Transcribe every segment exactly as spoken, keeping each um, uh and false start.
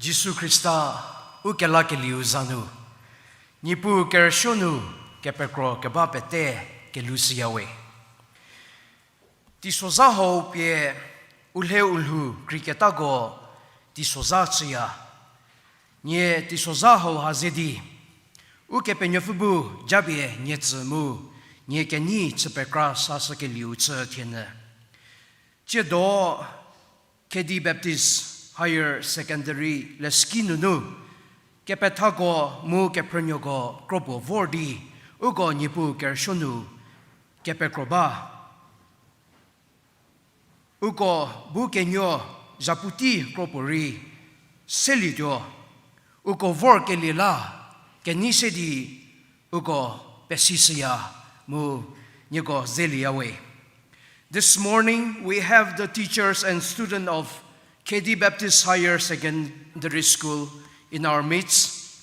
Jisu Khrista u kelakelieu za nu, Niepuu kerüsuo nu kepekro keba pete kelushüyawe. Teisozha hau pie u lhe u lhou kreiketako teisozha chüya. Nie teisozha hau ha ze di, Ukepenuopfü bu japie nie tsü mu, nie kenei chü pekra sashükelieu chü thienyü. Tsiedo Khedi Baptist Higher Secondary leshüki nunu, kepethako mu kephrünuoko kropuo vor di, uko Niepuu kerüsuo nu kepekro ba. Uko bu kenuo zhapu tei kropuo rei selietuo, uko vorkelie la kenei se di uko pesishüya mu nieko zelieyawe. This morning, we have the teachers and students of Khedi Baptist Higher Secondary School in our midst.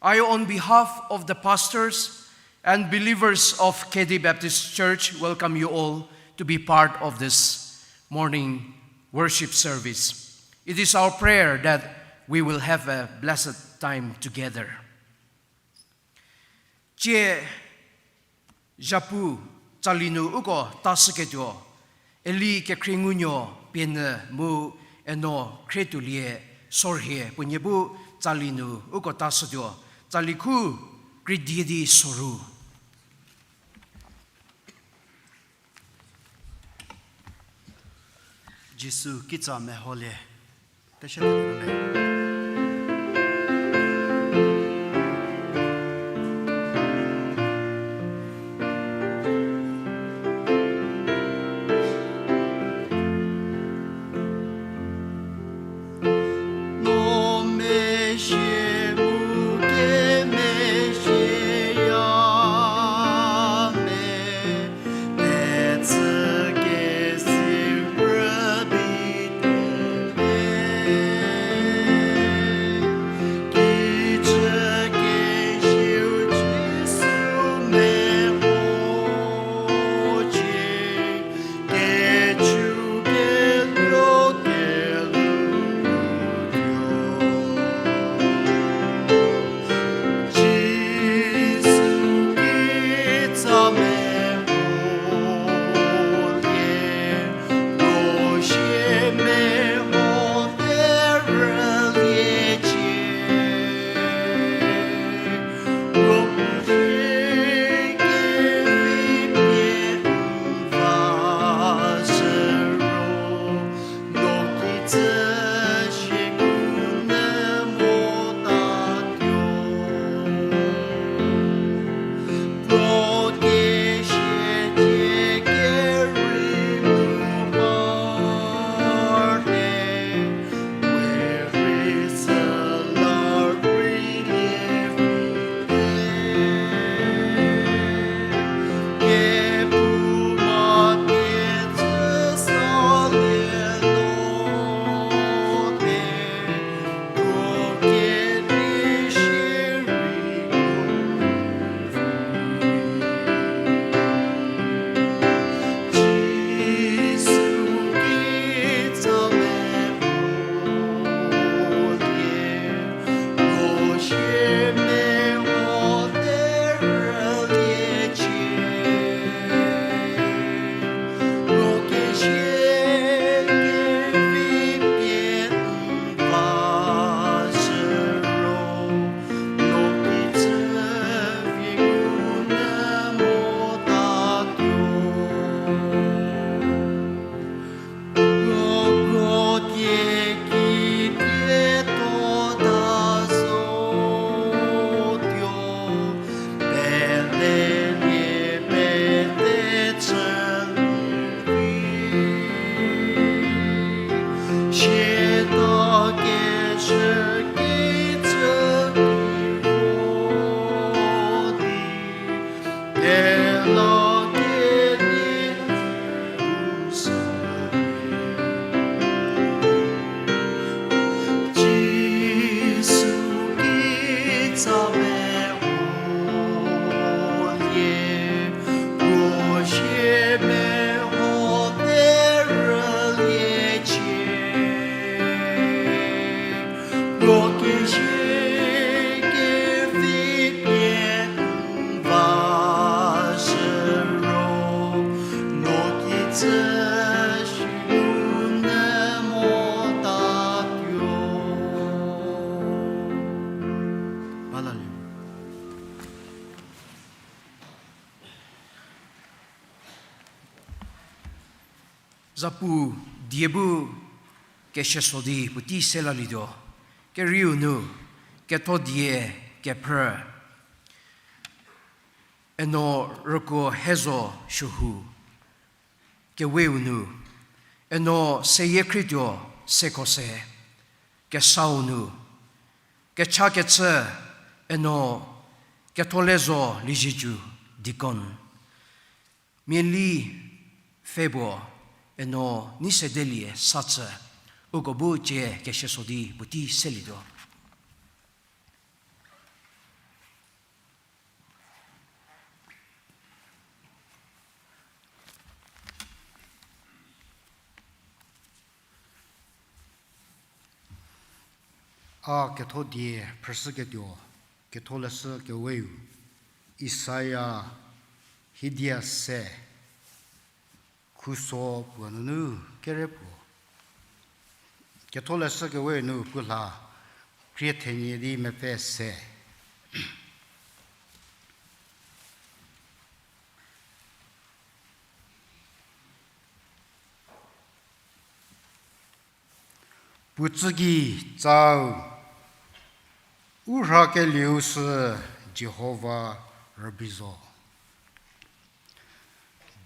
I, on behalf of the pastors and believers of Khedi Baptist Church, welcome you all to be part of this morning worship service. It is our prayer that we will have a blessed time together. Tsie zhapu tsali nu uko tashüketuo, Eli Kekhriengunuo pienyü mu Eno Khrietuolie Sorhie puo nie bu tsali nu uko tashütuo, tsali khu kridie di soru. Jisu kitsa meholie. Zapu die bu kesieso di puotei se lalietuo. Kerieu nu, ketho die kephrü, Eno rüko hezo suohu, keweu nu, Eno seyie khrietuo seko se, kesau nu, kecha kechü, Eno ketholezo Liezietsu, deacon, miali pfhe puo, Eno nei sedelie sa chü, uko bu cie kesieso di puotei selietuo. A ketho die phrüshüketuo, ketholeshü keweu, Isaia hidia se, khuso puo nunu kere puo. Ketholeshü keweu nu puo lha, krie thenie di mepfü se. Puo tsü gei tsau, u rhakelieu sü Jihova rübei zo.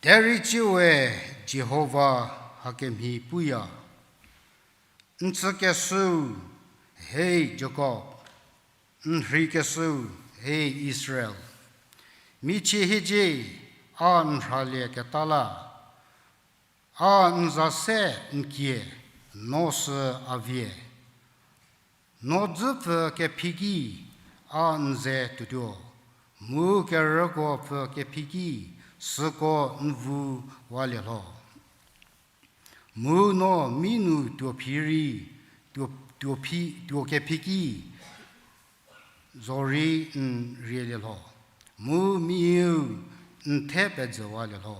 Derei tsiewe Jihova hakemhie puya, n chükeshüu, hei Jakob, n rheikeshüu, hei Israel. Michie hiecie, a n rhalieketa la, a n za se n kie, no sü a vie. No dzüpfü kephi ki a n ze tuotuo, mu kerüko pfü kephi ki süko n vu walie lho. Mu no mi nu tuo phi rei, tuo, tuo phi, tuo kephi ki zorei n rielie lho, mu miu n the pedzüwalie lho.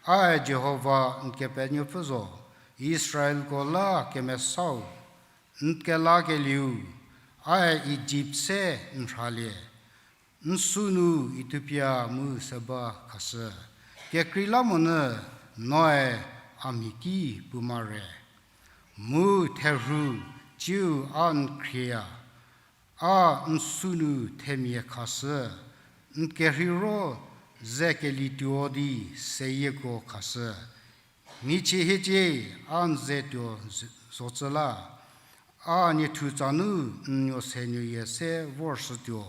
Ae Jihova n Kepenuopfü zo, Israelko la kemesau, n kelakelieu, ae Ijipt se n rhalie, n sünu Itiopia mu Seba khashü. Kekreilamonyü noe a mhi ki puoma re, mu therhu tsiu a n khrieya. A n sünu themia khashü, n kerheiro ze kelituo di seyieko khashü. Michie hiecie, a n ze tuo z-, zocü la, a niethu tsanu n nuo se nuoyie se vorshütuo,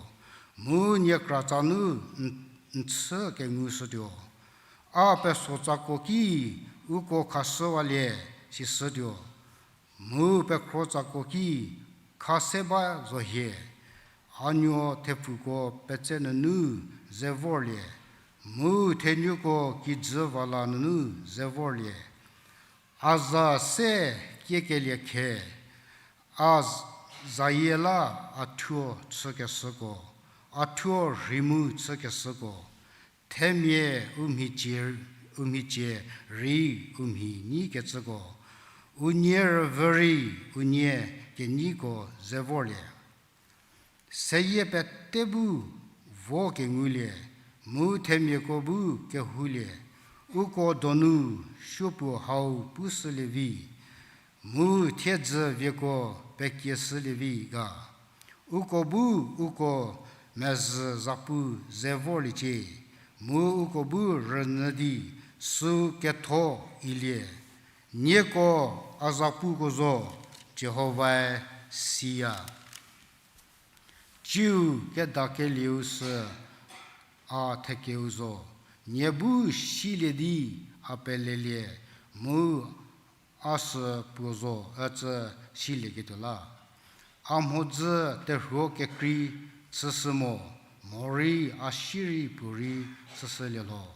mu niekra tsanu n, n chü kengushütuo. A peso tsako ki uko khashüwalie, sishütuo. Mu pekhro tsako ki kha se ba zo hie, a nuo thepfuko petse nunu ze vorlie, mu thenuko kijü vala nunu ze vorlie. A za se kiekelie khe, a z-, zayie la a thuo chükeshüko, a thuo rhei mu chükeshüko, themia u mhicie, u mhicie rei u mhi nyikecüko, unie rüvü rei unie kenyiko ze vorlie. Seyie pete bu vo kengulie, mu themiako bu kehoulie, uko donu supuo hau pushülie vi, mu thiedzü vieko pekieshülie vi ga. Uko bu uko mezhü zapu ze vorliecie, mu uko bu rünyü di sü ketho ilie. Nieko a zapuko zo, Jihovae siya. Tsiu kedakelieu sü a thekeu zo, nie bu silie di a pelelie, mu a sü puo zo ücü silieketuo la. A mhodzü terhuo kekrei chüshü mo, morei a sirei puorei chüshülie lho.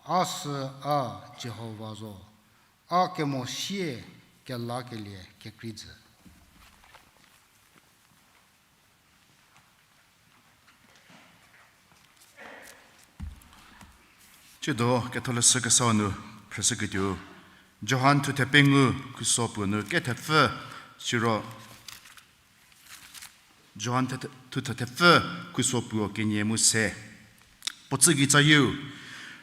A sü a Jihova zo, a kemo sie kelakelie kekrei jü. Tsiedo ketholeshü kesau nu phrüshüketuo, Johan thuthe pengou khuso puo nu kethepfü, siro Johan thuthe-, thuthe thepfü khuso puo kenie mu se. Puo tsü gei tsayieu,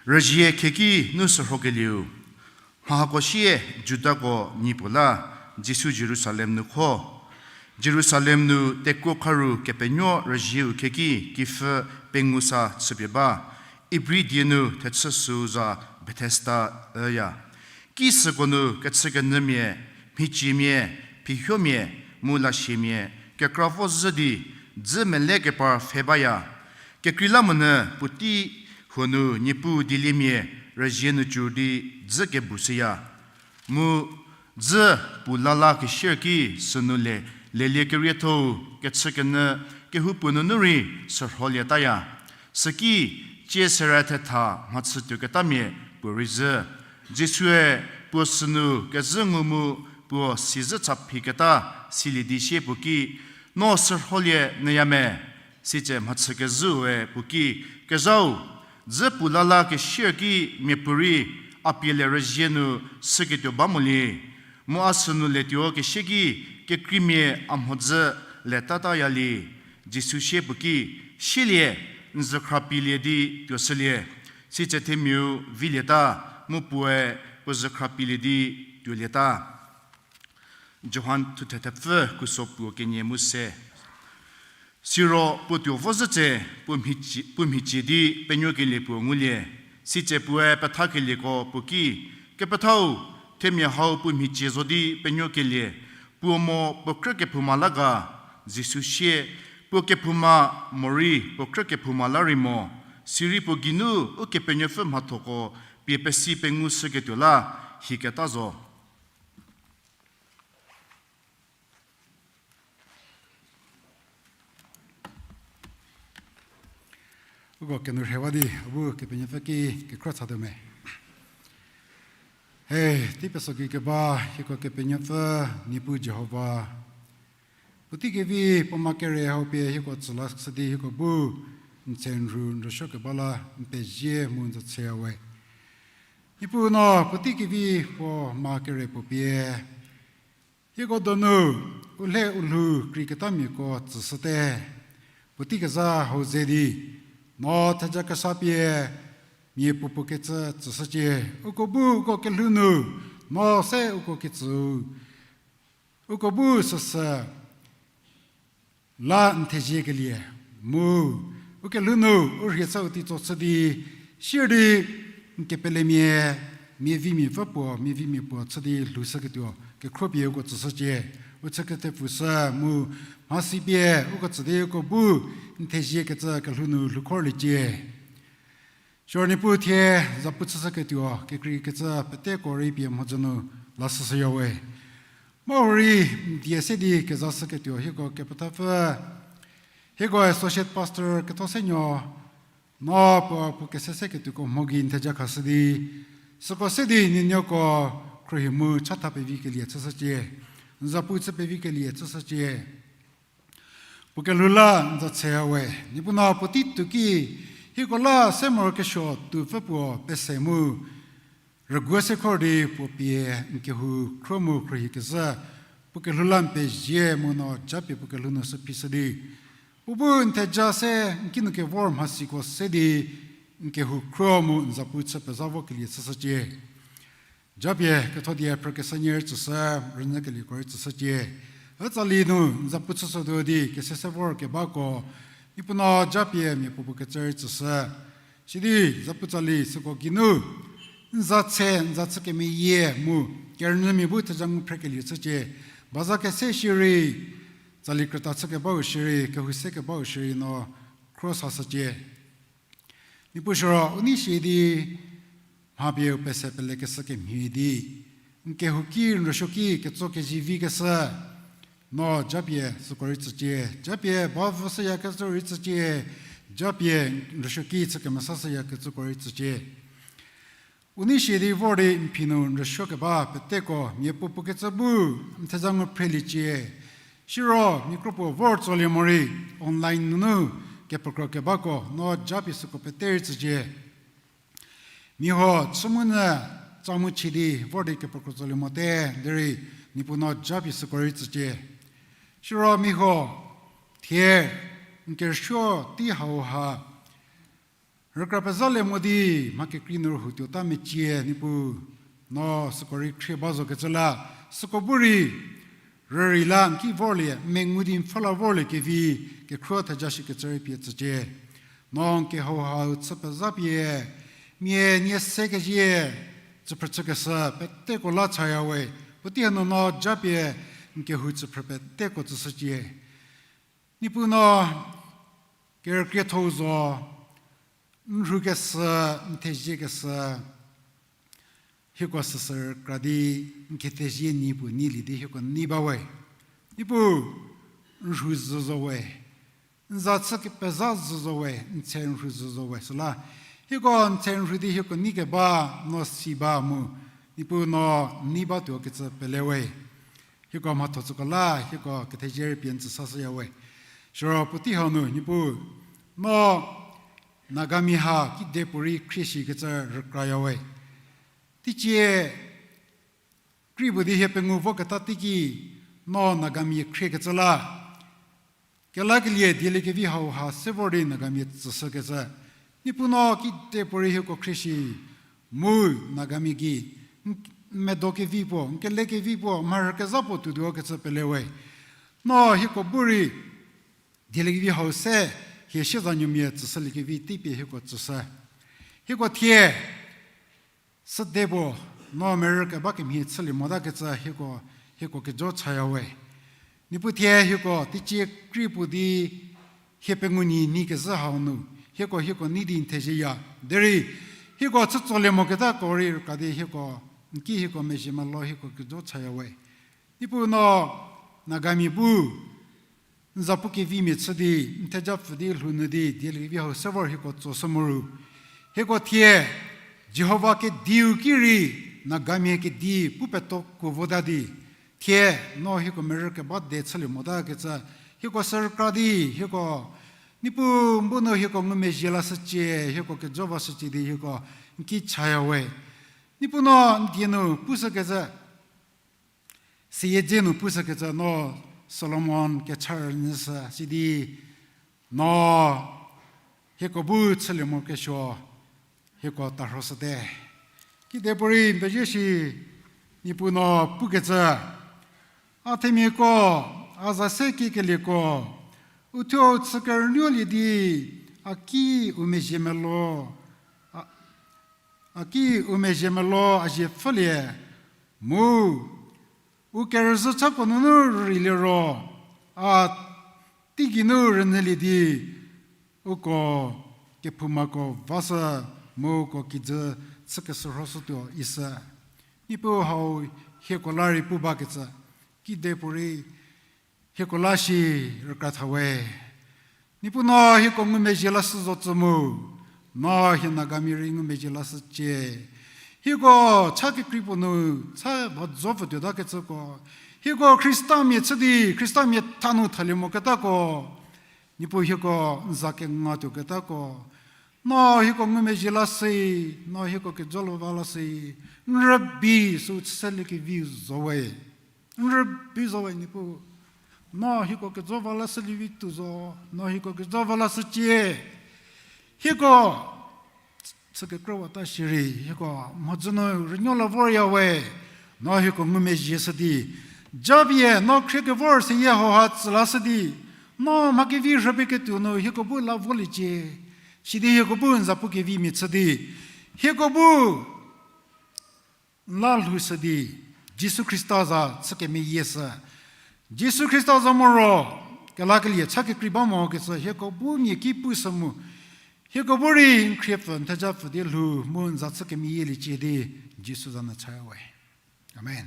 rüzie khieki nu sürhokelieu, Mha hako sie Judako nyi puo la Jisu Jerusalem nu kho. Jerusalem nu tekuo kharu kepenuo rüzieu kheki kipfhü pengou sa chüpie ba, Ibri die nu thechü süu za Bethesda üya. Ki süko nu kechükenyümia, mhiciemia, phihuomia, mu lasiamia, kekra vo zhü di, dzü mele kepar pfhe baya. Kekreilamonyü puotei huo nu Niepuu dieliemia rüzie nu cü di dzü kebu shüya. Mu dzü pu la la kesier ki sünu le, lelie kerietho-u kechükenyü kehoupuo nunu rei sürholietaya. Süki cie sera thetha mhachü tuoketamia puo rei zhü. Jisue puo sünu kezhü ngu mu puo sizhü cha phiketa silie di sie puo ki, No sürholie nyüya me? Sitse mhachü kezhüue puo ki, Kezhau, dzü pu la la kesier ki miapuorei a pie le rüzie nu süketuo ba molie. Mu a sünu letuo kesie ki kekreimia a mhodzü letataya lie. Jisu sie puo ki, Sielie, n zükhra pielie di tuoshülie. Sitse themiau vilieta, mu puoe puo zükhra pielie di tuolieta. Johan thuthe thepfü kuso puo kenie mu se. Siro puo tuo vo zhü tse, puo mhicie, puo mhicie di penuokelie puo ngulie. Sitse puoe pethakelieko puo ki, Kepethau, themia hau puo mhicie zo di penuokelie, puo mo puo krü kephouma la ga? Jisu sie, Puo kephouma morei puo krü kephouma la rei mo, sirei puo geinu Ukepenuopfü mhathoko pie pesi pengu shüketuo la hiketa zo. Uko kenou rhewa di, a bu Kepenuopfü ki kekhro chatuo me. He, tei peso ki keba, hieko Kepenuopfü, Niepuu Jihova. Puotei kevi puo ma kere hau pie hieko tsü lashü di hieko bu n tse n rhu n rüsuo keba la n pezie mu n za tshea we. Niepuu no puotei kevi puo ma kere puo pie hieko donu u lhe u lhou kreiketamiako tsüshüte. Puotei kezha hau ze di, no theja kesa pie mia puopuo kecü tsüshücie. Uko bu uko kelhou nu, no se uko kecüu. Uko bu süsü la n theziekelie, mu ukelhou nu u rhie chau teitso chü di, sier di n kepelemia, miavimia pfü puo, miavimia puo chü di lhoushüketuo kekhro pie uko tsüshücie. U chükethepfu sü mu mhasi pie uko tsü di uko bu n theziekecü kelhou nu lhoukhorliecie. Siro Niepuu thie zapu chüshüketuo kekreikecü peteko rei pie mhodzü nu lashüshüya we. Mu rei n die se di kezashüketuo hieko kepethapfü, hieko associate pastor ketho senuo, no puo puo kese seketuoko mho gei n theja khashü di, süko se di nuonuoko khruohi mu chatha pevikelie chüshücie, n zapu chü pevikelie chüshücie. Puo kelhou la n za tshea we. Niepuu no puotei tuo ki, hieko la se morokesuo tuopfü puo pese mu rüguo se khor di puo pie n kehou khro mu khruohi kezhü, puo kelhou la n pezie mu no japie puo kelhou nu sü phishü di, puo bu n theja se n kinu kevor mhasiko se di n kehou khro mu n zapu chü pezha vokelie chüshücie. Japie ketho die phrükeshü nyie rei tsüshü, rünyükelieko rei tsüshücie. Ütsali nu n zapu chüshütuo di kese se vorkebako, Niepuu no japie mia puopuo kecü rei tsüshü. Sidi zapu tsali süko geinu n za tse, n za chü kemeyie mu kerünyümia bu theja ngu phrekelie chücie. Baza kese shierei, tsali krüta chükebau shierei, kehou se kebau shierei no khro sashücie. Niepuu siro u nei sie di mha pie u pese pelekeshü kemhie di n kehou ki n rüsuoki ketso kezivi keshü, no japie süko rei tsücie, japie ba vüshüyakecü rei tsücie, japie n rüsuoki chü kemesashüyakecüko rei tsücie. U nei sie di vor di n phi nu n rüsuokeba peteko mia puopuo kecü bu n theja ngu phreliecie. Siro mia kropuo vor tsolie morei online nunu kepekro kebako no japie süko pete rei tsücie. Mia huo chü mu nyü tsa mu chie di vor di kepekro tsolie mote derei Niepuu no japie süko rei tsücie. Siro mia huo thie n kerüsuo tei hauha rükra pezhalie mo di mha kekrei nu rühou tuota mecie Niepuu. No süko rei khrie ba zokecü la, süko bu rei rürei la n ki vorlie, mengu di n pfhü la vorlie kevi, kekhruo theja shikecü rei pie tsücie. No n kehou hau chü pezapie, mia nie se kezie, tsüphrü chükeshü peteko la chaya we, puotei hanu no japie n kehou tsüphrü peteko tsüshücie. Niepuu no kerükriethou zo, n rhukeshü, n theziekeshü, hieko süsü rükra di n kethezie nie puo neilie di hieko nei ba we. Niepuu, n rhu zhü zo we, n za chü pezha zhü zo we, n tse n rhu zhü zo we. Süla hieko n tse n rhu di hieko neikeba no si ba mu, Niepuu no nei ba tuo kecü pele we. Hieko mhatho tsüko la hieko kethezie rei pie n tsü sashüya we. Siro puotei hau nu Niepuu, no Nagamia ha kedipuorei khrie shikecü rükraya we. Teicie kri puo di hie pengou voketa teiki, no Nagamia khriekecü la kelakelie dieliekevi hau ha se vor di Nagamia tsüshükecü, Niepuu no kedipuorei hieko khrie shi, mu Nagamia gei n medo kevi puo, n kele kevi puo, mharhü kezha puo tuotuo kecü pele we. No hieko bu rei dieliekevi hau se hie siezanuomia tsüshüliekevi teipie hieko tsüshü. Hieko thie süde puo, no merü keba kemhie chülie motakecü hieko, hieko kejo chaya we. Niepuu thie hieko teicie kri puo di hie pengou nyi nei kezhü hau nu, hieko, hieko nei di n thezieya. Derei hieko chütsolie moketako rei rüka di hieko, n ki hieko mezhie melo hieko kejo chaya we. Niepuu no Nagamia bu n zapu kevimia chü di, n theja pfü di lhou nu di dieliekevi hau se vor hieko tsoshü mo ru, hieko thie Jihova kediu ki rei Nagamia kedi pu peto kuo vota di, thie no hieko merü keba de chülie motakecü hieko sü rükra di hieko, Niepuu n bu nu hieko ngumezhie lashücie, hieko kejo vashücie di hieko n ki chaya we. Niepuu no n die nu pushükecü, seyie dze nu pushükecü no Solomon kecha rünyüshü sidi, no hieko bu chülie mokesuo hieko tarhoshüte. Kedipuorei n pezie shi, Niepuu no pukecü, a themiako, a za se kikelieko, uthuo chü kerünuolie di, a ki u mezhie melo, a, a ki u mezhie melo a zie pfhülie, mu u kerüzhü chako nunu rüreilie ro, a teigei nu rünyülie di, uko kephoumako vashü, mu uko kijü chükeshürhoshütuo ishü. Niepuu hau hieko la rei pu bakecü, kedipuorei hieko la shi rükra tha we. Niepuu no hieko ngumezhie lashü zo tsü mu, no hie Nagamia rei ngumezhie lashücie. Hieko cha kekrei puo nu cha ba zo pfü tuotakecüko, hieko Khristamia chü di Khristamia tha nu thalie moketako, Niepuu hieko n za kengatuoketako, no hieko ngumezhie lashü, no hieko kejo lo va lashü, n rübei sü chüseliekevi zo we. N rübei zo we Niepuu, no hieko kejo va lashülievi tuo zo, no hieko kejo va lashücie. Hieko chü kekrüwata shierei hieko mhodzü nu rünuo la vorya we, no hieko ngumezhie shü di, japie no khriekevor seyie hauha tsü lashü di, no mha kevi rhüpie ketuo nu hieko bu la voliecie, sidi hieko bu n zapu kevimia chü di, hieko bu n la lhoushü di, Jisu Khrista za chü kemeyie shü. Jisu Khrista za moro, kelakelie cha kekrei ba mokecü hieko bu mia ki pushü mu, hieko bu rei n khriepfü n thejapfü di lhou mu n za chü kemeyieliecie di Jisu za nu chaya we. Amen.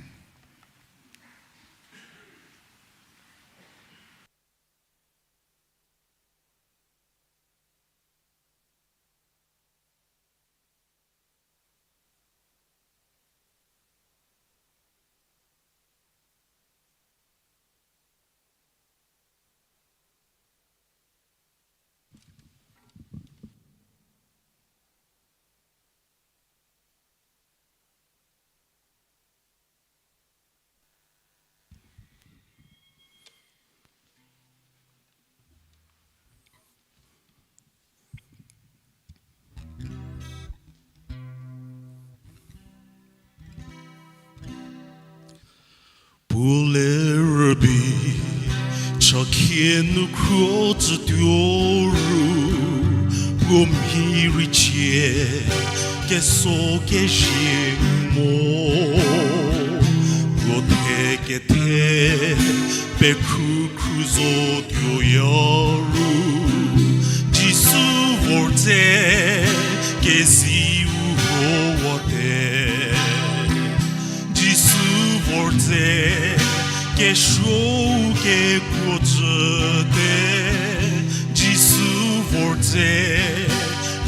Chakhie nu khro tsütuo ru, puo mhi rei cie, keso kezie mo. Puo the kethe, pekhru khru zotuoya ru, Jisu vor tse, keziu huowate. Jisu vor tse, kesuou kekuo jüte. Jisu vor tse,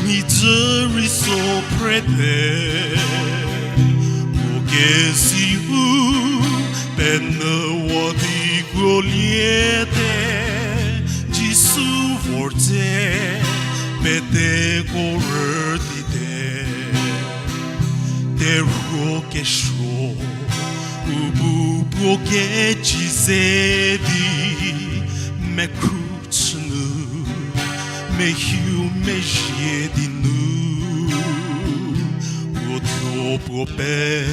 mhidzü rei so phrete. Puo keziu penyüwa di kuoliete. Jisu vor tse, peteko rüdite. Terhuo kesuo, u bu puo keci ze di, mekhru chü nu, mehiu mezhie di nu, puo thuo puo pe,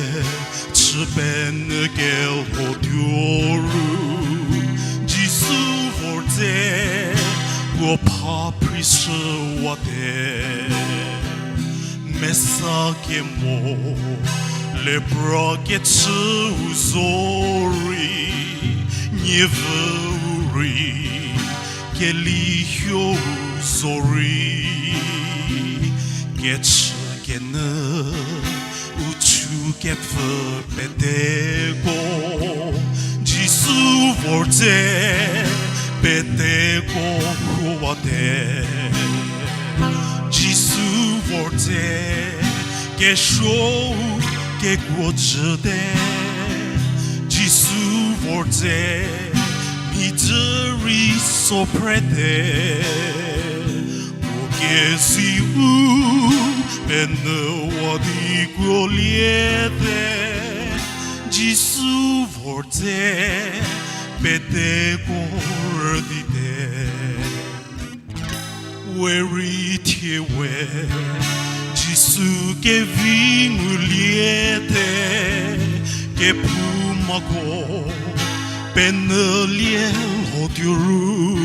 chü penyü kelho tuo ru, Jisu vor tse, puo pha phrishüwate. Mesa kemo, lepra kechüu zorei, nievüu rei, kelihiu zorei, kechü kenyü, u chu kepfü peteko, Jisu vor tse, peteko huowate. Jisu vor tse, kesuou kekuo jüte. Jisu vor tse, mhidzü rei so phrete. Puo keziu penyüwa di kuoliete. Jisu vor tse, peteko rüdite. We rei thie we, Jisu kevi nguliete, kephoumako penyülie lhotuo ru,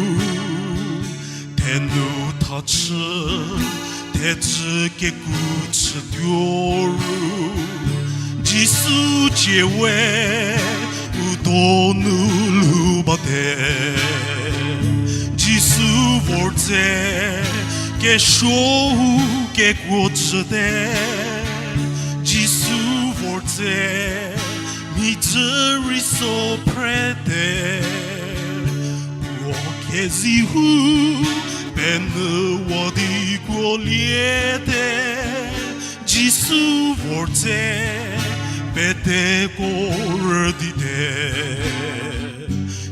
thenu thachü, thecü keku chütuo ru, Jisu cie we, u donu lhou bate. Jisu vor tse, kesuou kekuo jüte. Jisu vor tse, mhidzü rei so phrete. Puo keziu penyüwa di kuoliete. Jisu vor tse, peteko rüdite.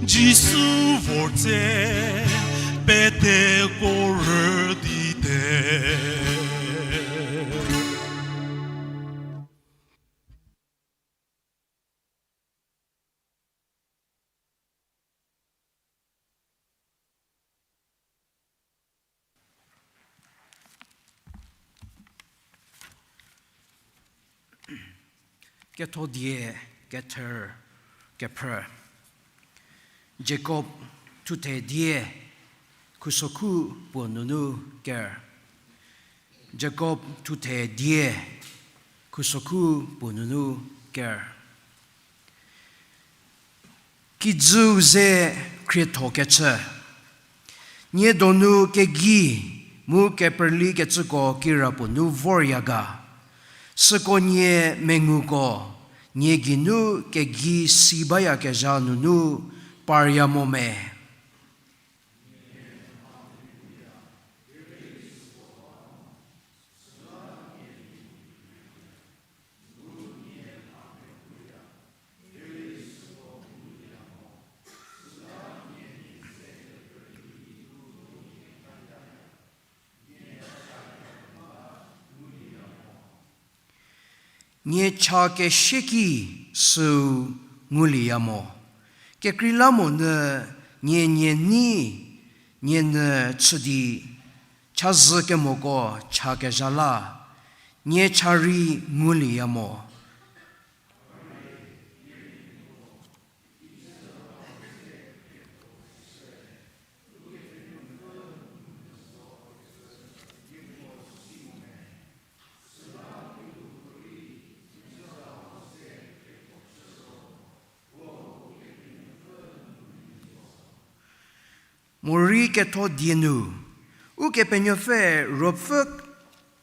Jisu vor tse, peteko rüdite. Kethodie kethor kephrü. Jakob thuthe die khusokhu puo nunu ker. Jakob thuthe die khusokhu puo nunu ker. Kijüu ze khriethokechü. Nie donu kegei mu keperlikecüko kirapuo nu vorya ga. Süko nie menguko, nie geinu kegei si bayakezha nunu parya mo me. Nie cha kesieki süu ngulieya mo. Kekreilamonyü nie nie nei nie nyü chü di chazhü kemoko cha kezha la, nie cha rei ngulieya mo. Morei ketho die nu, Ukepenuopfü ruopfü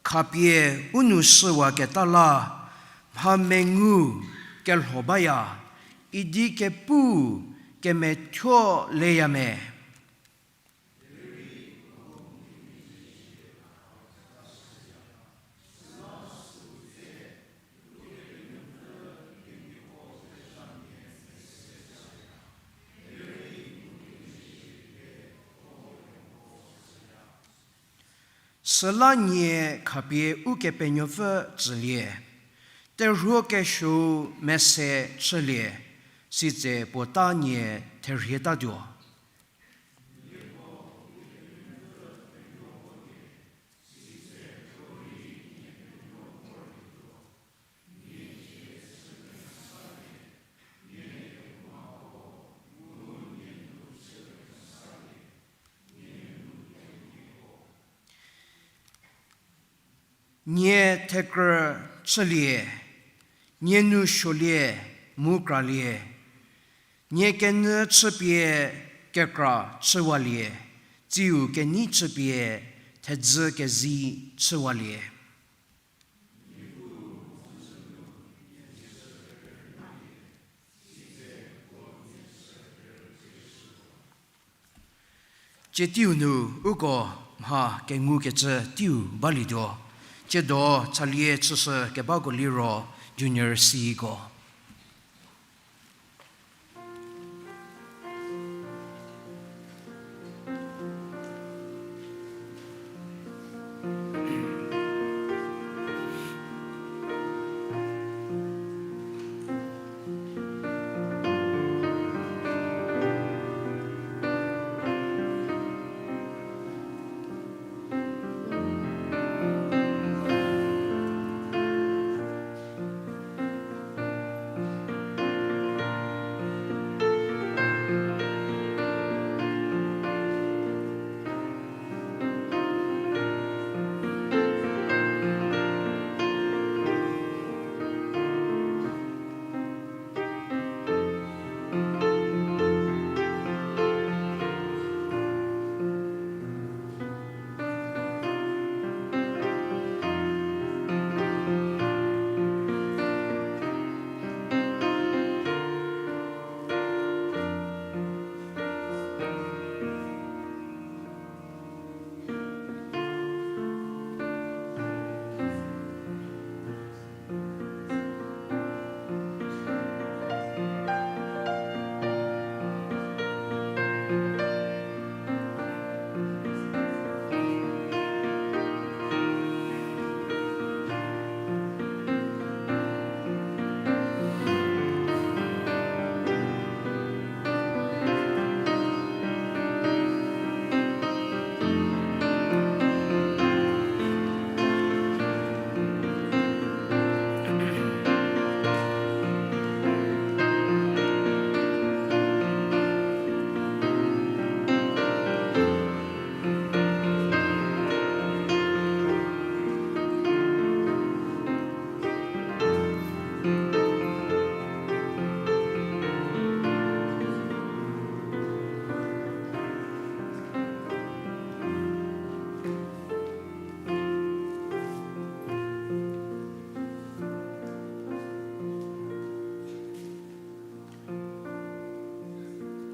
khapie u nou shüwaketa la, mha mengu kelho baya, idi kepu kemethuo leya me? Süla nie khapie Ukepenuopfü tsülie, terhuo kesuou mese chülie, sitse puo ta nie therhietatuo. Nie thekrü chülie, nie nou suolie, mu kralie, nie kenyü chüpie kekra chüwalie, tsiu kenei chüpie thedzü kezi chüwalie. Tsie teiu nu uko mha kengukecü teiu balietuo. Tsiedo chalie chüshü kebako liro Junior Cko.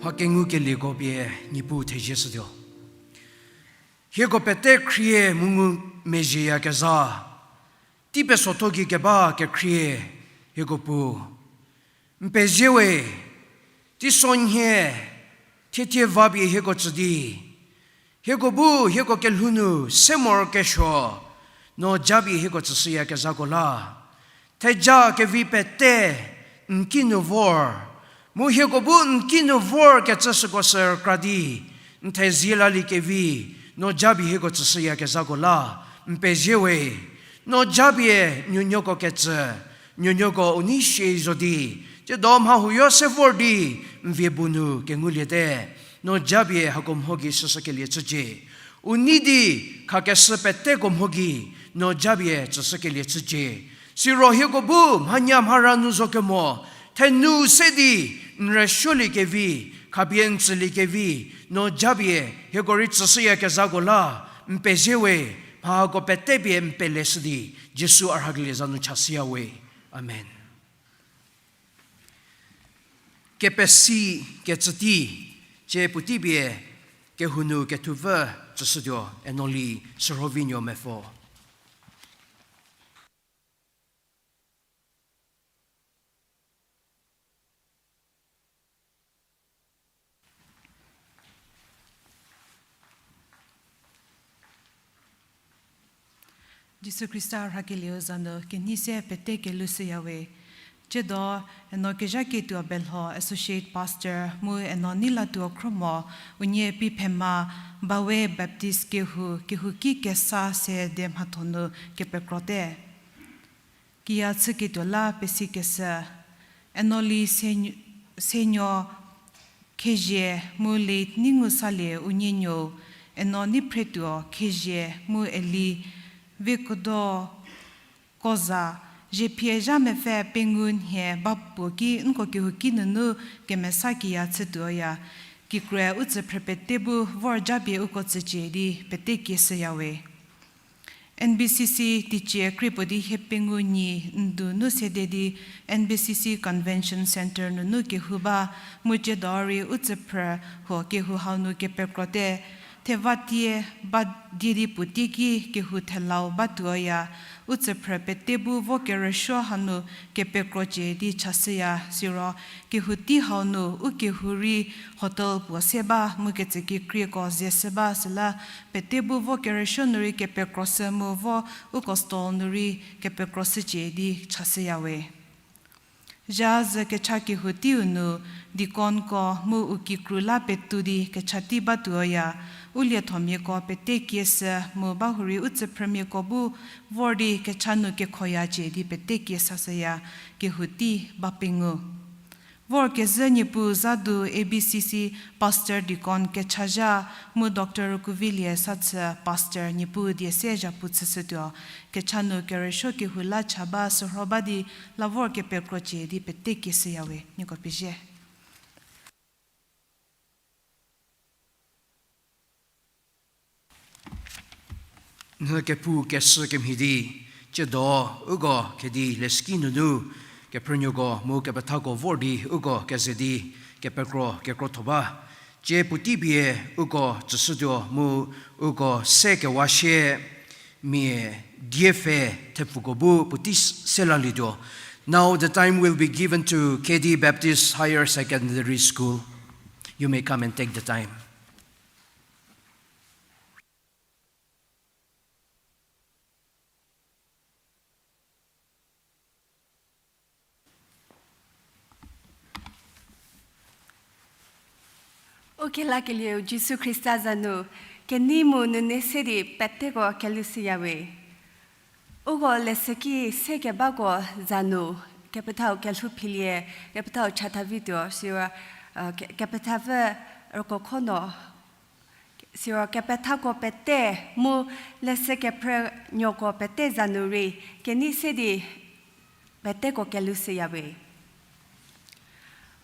Mha kengukelieko pie Niepuu thezie shütuo. Hieko pete khrie mu ngumezhieyakezha, tei pesotho gei keba kekhrie, hieko Pu, n pezie we, teisonhie, thiethie va pie hieko tsü di, hieko bu hieko kelhou nu se morokesuo, no japie hieko tsüshüyakezhako la, theja kevi pete n kinu vor, mu hieko bu n kinu vorkecü süko sü rükra di, n thezie laliekevi, no japie hieko tsüshüyakezhako la, n pezie we, no japie nuonuoko ketsü, nuonuoko u nei sie zo di, tsiedo mha huoyo se vor di, n vie bu nu kenguliete, no japie hako mho gei shüshükelie chücie. U nei di khakeshü peteko mho gei, no japie tsüshükelie chücie. Siro hieko bu mhanya mhara nu zo kemo, thenu se di n rüsuoliekevi, Khapie n tsüliekevi, no japie hieko rei tsüshüyakezhako la, n pezie we, mha hako pete pie n pele shü di, Jisu a rhakelie za nu chashüya we. Amen. Kepesi kecüti, cie puotei pie kehou nu kethupfü tsüshütuo, Enoli Sürhovinuo Mepfo. Jisu Khrista rhakelieu za nu kenei se pete kelhou shüya we. Tsiedo, Eno Kezhaketuo Belho Associate Pastor mu Eno Neilatuo Khromo, unie Piphema Bawe Baptist kehou, kehouki kesa se de mhatho nu kepekrote. Kiya chüketuo la pesikeshü, Enoli Senuo Khezhie mu late Neingusalie unie nuou, Eno Neiphretuo Khezhie mu Eli Vekodo Koza, zhiepie zha mepfü pengou nhie ba puo ki nko kehouki nunu kemesa kiya chütuoya. Kikrue u tsüphrü pete bu vor japie uko tsücie di pete kieshüya we. N B C C teicie krie puo di hie pengou nyi ndu nu sede di N B C C Convention Centre nunu kehou ba, mu tsiedo rei u tsüphrü huo kehou hau nu kepekrote. Thevatie ba die di puotei ki kehou thelau batuoya. U tsüphrü pete bu vo kerüsuo hanu kepekrocie di chashüya, siro kehou tei hau nu u kehou rei hotel puo se ba mu kecükekrieko ze shü ba süla pete bu vo kerüsuo nu rei kepekroshü mu vo uko stall nu rei kepekroshücie di chashüya we. Zha zhü kecha kehou teiu nu deaconko mu u kikru la petou di kecha tei batuoya, u liethomiako pete kieshü mu bahurei u tsüphrümiako bu vor di kecha nu kekhoyacie di pete kieshüya, kehou tei ba pengou. Vorkezhü Niepuu za du A B C C Pastor Deacon kechazha mu Doctor Kuvilie Sathü Pastor Niepuu die se zhapu chüshütuo, kecha nu kerüsuo kehou la cha ba sürho ba di la vor kepekrocie di pete kieshüya we, nieko pezie. N kepu keshü kemhie di, tsiedo uko kedi leshüki nunu, kephrünuoko mu kepethako vor di uko keze di kepekro kekrotho ba. Tsie puotei pie uko tsüshütuo mu uko se kewa shie mia diepfhe thepfuko bu puotei s-, se lalietuo. Now the time will be given to K D Baptist Higher Secondary School. You may come and take the time. U kelakelieu Jisu Khrista za nu, kenei mu nune se di peteko kelhou shüya we. Uko leshüki se kebako za nu, kepethau kelhou philie, kepethau chatha vituo, siro, uh, ke-, kepethapfü rüko kho no, siro kepethako pete mu leshü kephrünuoko pete za nu rei, kenei se di peteko kelhou shüya we.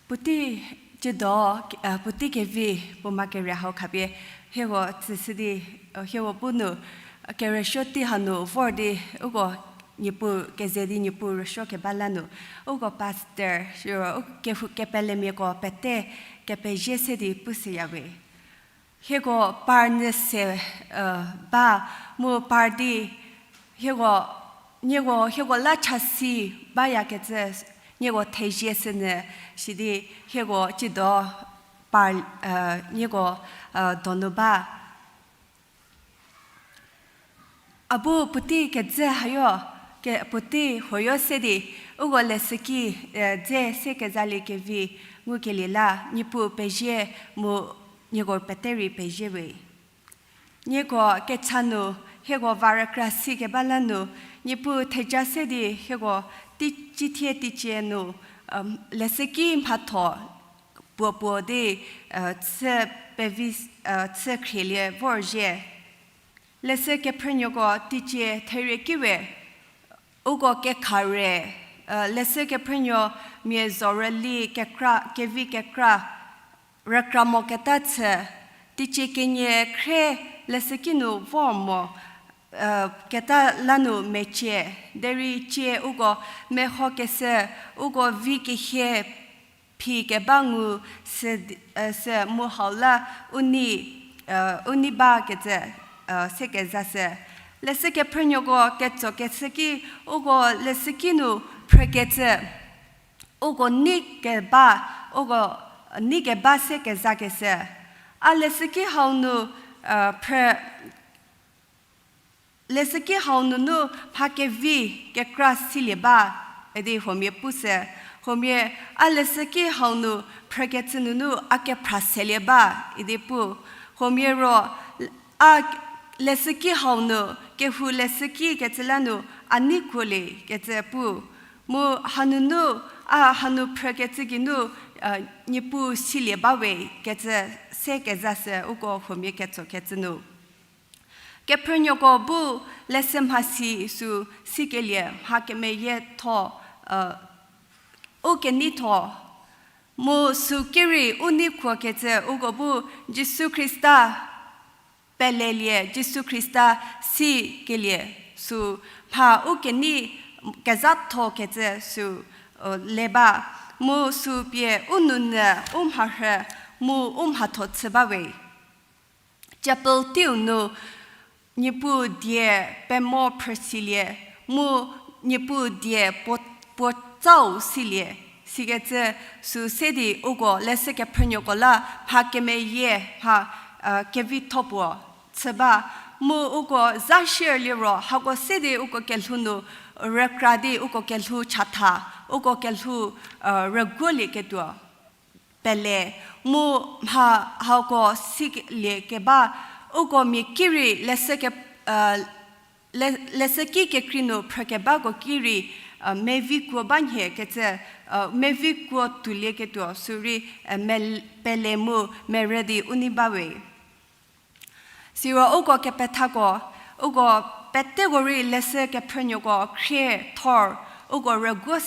Puotei tsiedo, uh, puotei kevi puo ma kere hau khapie, hieko tsüshü di, uh, hieko bu nu, uh, kerüsuo tei hanu vor di, uko Niepuu keze di Niepuu rüsuo keba la nu, uko pastor, siro, u kehou kepelemiako pete kepezie se di pushüya we. Hieko par nyü se, uh, ba mu par di, hieko, nieko, hieko la chasi bayakecü, nieko thezie sünyü, sidi hieko tsiedo par, uh, nieko, uh, donu ba. A bu puotei kedzü hayo, ke-, puotei huoyo se di, uko leshüki, eh, dze se kezalie kevi ngukelie la, Niepuu pezie mu nieko pete rei pezie we. Nieko kecha nu, hieko va rükra si keba la nu, Niepuu theja se di hieko tei-, cithie teicie nu, um, leshüki mhatho puo puo di, uh, chü pevi, uh, chü khrielie vorzhie. Leshü kephrünuoko teicie therie ki we, uko kekhare, uh, leshü kephrünuo mia zorüli kekra, kevi kekra, rükra moketa chü, teicie kenie khrie leshüki nu vor mo, keta la nu mecie, derei cie uko mehokeshü, uko vi kehie phi keba ngu sü, sü mu hau la u nei, u nei bakecü, se kezashü. Leshü kephrünuoko ketsokeshü ki, uko leshüki nu phrükecü, uko nei keba, uko nei keba se kezakeshü. A leshüki hau nu, phrü, leshüki hau nunu mha kevi kekra silie ba, idi huomia pushü. Huomia, a leshüki hau nu phrükecü nunu a kephra selie ba, idi pu. Huomia ro, a leshüki hau nu, kehou leshüki kecü la nu, a nei kuolie kecü pu. Mu hanunu, a hanu phrükecü geinu, Niepuu silie ba we kecü se kezashü uko huomia ketsokecü nu. Kephrünuoko bu leshü mhasi sü sikelie mha kemeyietho, u keneitho, mu sü ki rei u nei kuokecü uko bu Jisu Khrista pelelie, Jisu Khrista sikelie sü mha u kenei kezhathokecü sü le ba, mu sü pie u nounyü, u mharhü, mu u mhatho chü ba we. Chapel teiu nu Niepuu die pemo phrüsilie, mu Niepuu die puo, puo tsau silie, sikecü sü se di uko leshü kephrünuoko la mha kemeyie mha, kevitho puo chü ba, mu uko za shierliro hako se di uko kelhou nu rükra di uko kelhou chatha, uko kelhou rüguolieketuo pele, mu mha hako silie keba, uko mia ki rei leshü ke, le, leshüki kekrei nu phrükebako ki rei, mevikuo ba nhie kecü, mevikuo tuolieketuo sü rei, me, pele mu merü di u nei ba we. Siro uko kepethako, uko peteko rei leshü kephrünuoko khrie thor, uko rüguo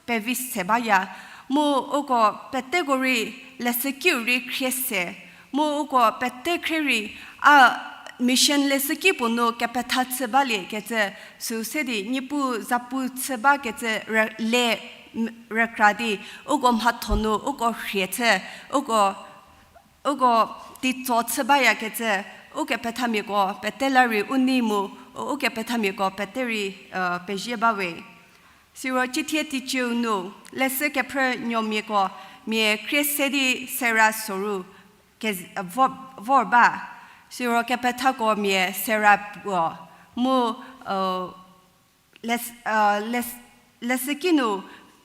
pevi se baya, mu uko peteko rei leshükiu rei khrie se, mu uko pete khrie rei a mission leshüki puo nu kepetha chü baliekecü sü se di Niepuu zapu chü bakecü le rükra di uko mhatho nu uko rhie chü, uko uko teitso chü bayakecü, ukepethamiako pete la rei u nei mu, ukepethamiako pete rei pezie ba we. Siro cithie teicieu nu leshü kephrünuomiako mia khrie se di sera soru ke, vor, vor ba. Siro kepethako mia sera puo mu, les, les, leshüki nu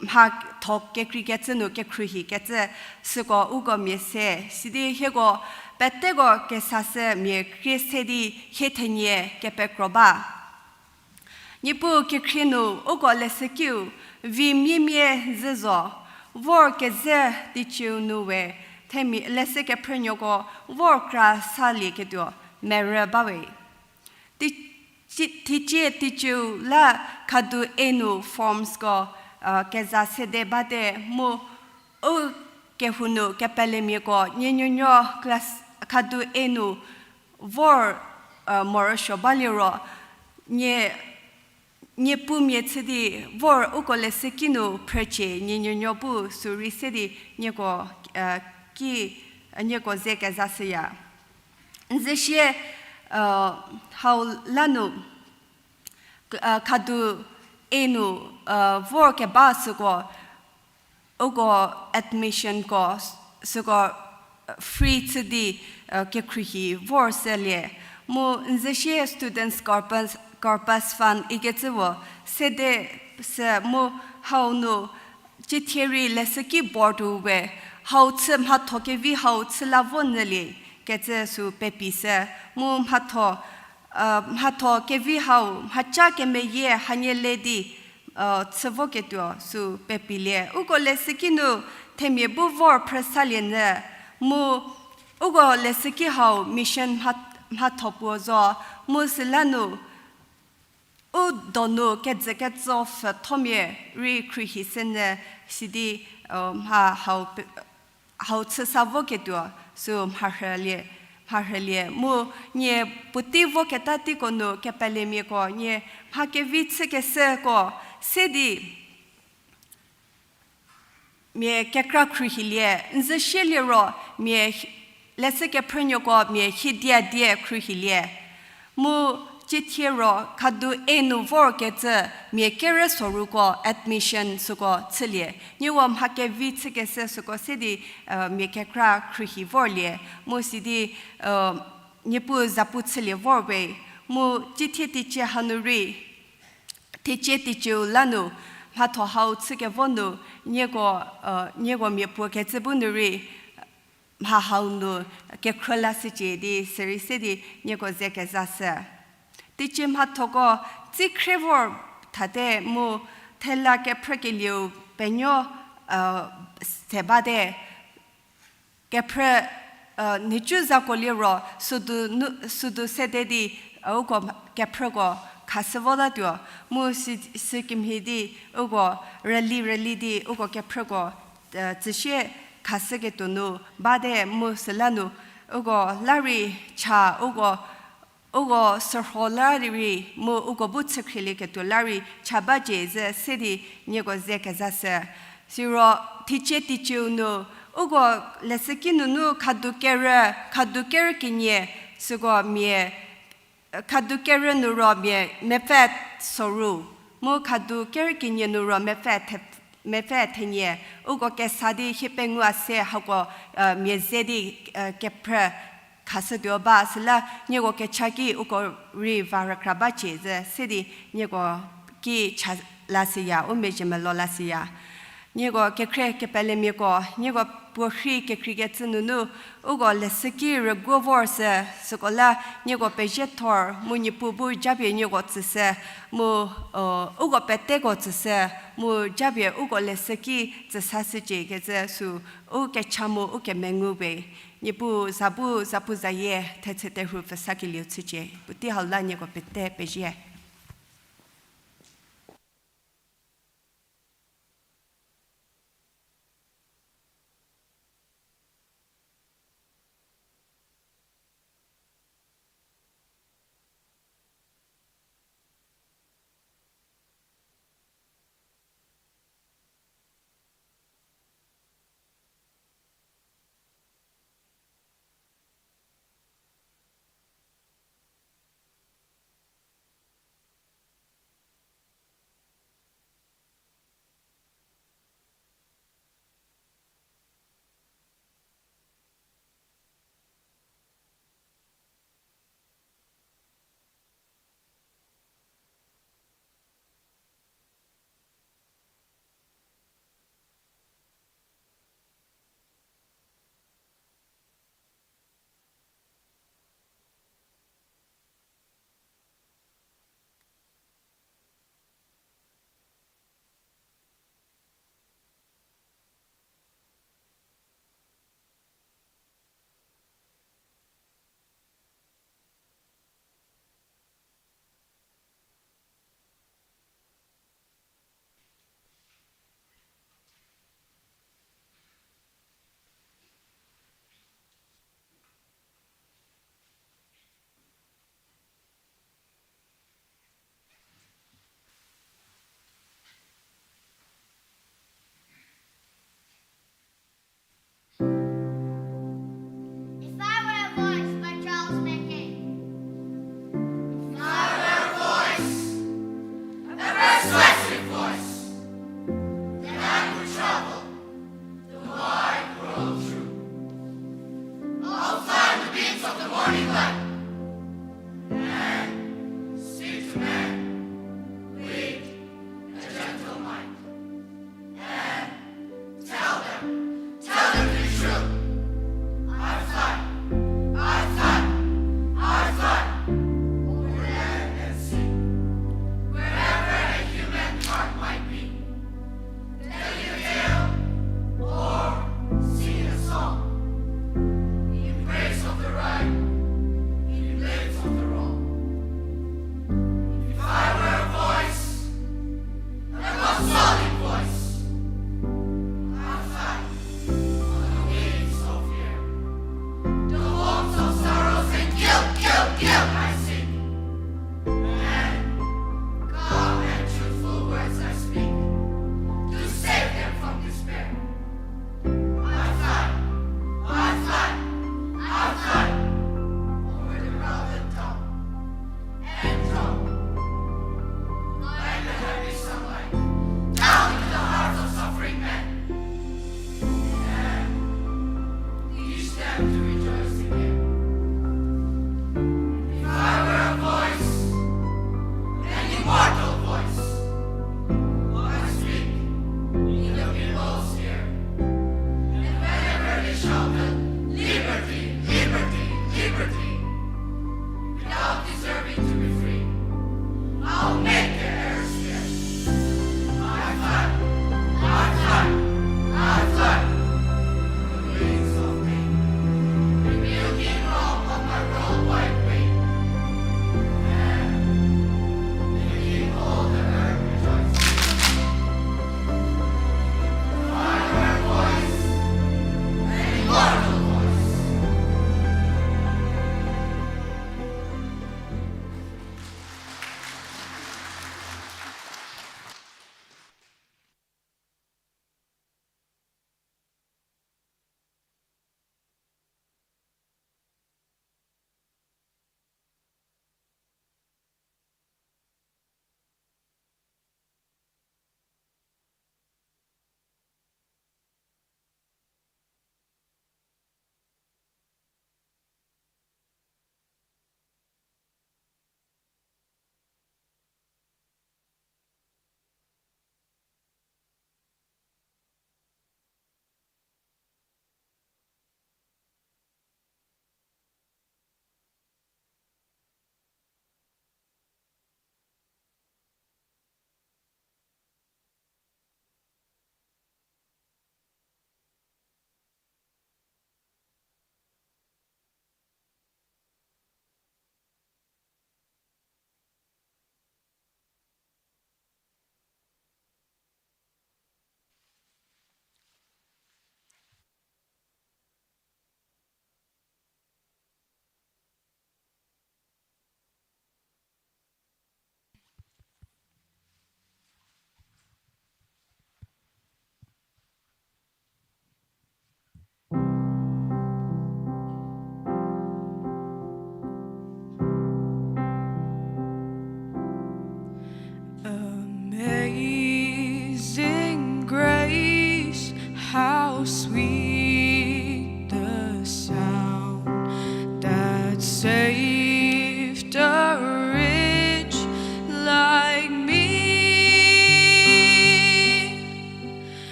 mhatho kekreikecü nu kekhruohikecü süko uko mia se, sidi hieko peteko kesashü mia khrie se di hie thenie kepekro ba. Niepuu kekhrie nu uko leshükiu vi miemie zhü zo, vor kezhü teicieu nu we, themia leshü kephrünuoko vor kra salieketuo merü ba we. Tei, tei, teicie teicieu la khadu e nu formsko keza sede bate mu u kehou nu kepelemiako nienuonuo class khadu e nu vor morosuo baliro, nie, niepumia chü di vor uko leshüki nu phrücie nienuonuo pu sü rei se di nieko ki, nieko ze kezashüya. N zesie hau la nu khadu e nu vor keba süko uko admissionko süko free chü di kekhruohi vor selie. Mu n zesie Students' Corpus, Corpus Fund ikecüu sede sü mu hau nu cithie rei leshüki board-u we hau chü mhatho kevi hau chü la vo nyülie kecü sü pepi sü mu mhatho, mhatho kevi hau mhaca kemeyie hanie le di chü voketuo sü pepilie. Uko leshüki nu themia bu vor phrüsalie nyü mu uko leshüki hau mission mha, mhatho puo zo mu süla nu u donu kejüketso pfüthomia rei khruohi se nyü sidi mha hau pe, hau chü sa voketuo, sü mharhülie, mharhülie. Mu nie puotei voketa teiko nu kepelemiako, nie mha kevi chükeshüko, se di mia kekra khruohilie, n zü shie liro mia hi-, leshü kephrünuoko mia hiedia die khruohilie. Mu cithie ro khadu A nu vorkecü mia kerü soruko admission süko chülie. Nieko mha kevi chükeshü süko se di, mia kekra khruohi vorlie. Mu sidi, Niepuu zapu chülie vor we. Mu cithie teicie hanu rei, teicie teicieu la nu, mhatho hau chükevo nu, nieko, nieko mia puo kecü bu nu rei, mha hau nu kekhrü lashücie di, sürei se di nieko ze kezashü. Teicie mhathoko, tsi khrie vor thate mu thela kephrükelieu penuo, se bate, kephrü, nhicu zako liro, südu sede di, uko kephrüko khashü votatuo, mu sü, sü kemhie di, uko rüli rüli di, uko kephrüko, tsüsie khashüketuo nu, bate mu süla nu, uko la rei cha, uko uko sürho la rei mu uko bu chükhrielieketuo la rei cha bacie zü se di nieko ze kezashü. Siro teicie teicieu nu, uko leshüki nunu khadu kerü, khadu kerü kenie, süko mia, khadu kerü nu ro mia mepfü soru, mu khadu kerü kenie nu ro mepfü the-, mepfü thenie, uko kesa di hie pengou a se hako, mia ze di, kephrü khashütuo ba, süla nieko kecha ki uko rei va rükra bacie zü se di nieko ki cha lashüya, u mezhie melo lashüya. Nieko kekhrie kepelemiako, nieko puorhi kekreikecü nunu, uko leshüki rüguo vor sü, süko la nieko pezie thor, mu Niepuu bu japie nieko tsüshü, mu, uko peteko tsüshü, mu japie uko leshüki tsüsashücie kecü sü, u kecha mu u kemengu we. Niepuu za bu zapuzayie thetse terhu pfhüsakelieu chücie. Puotei hau la nieko pete pezie.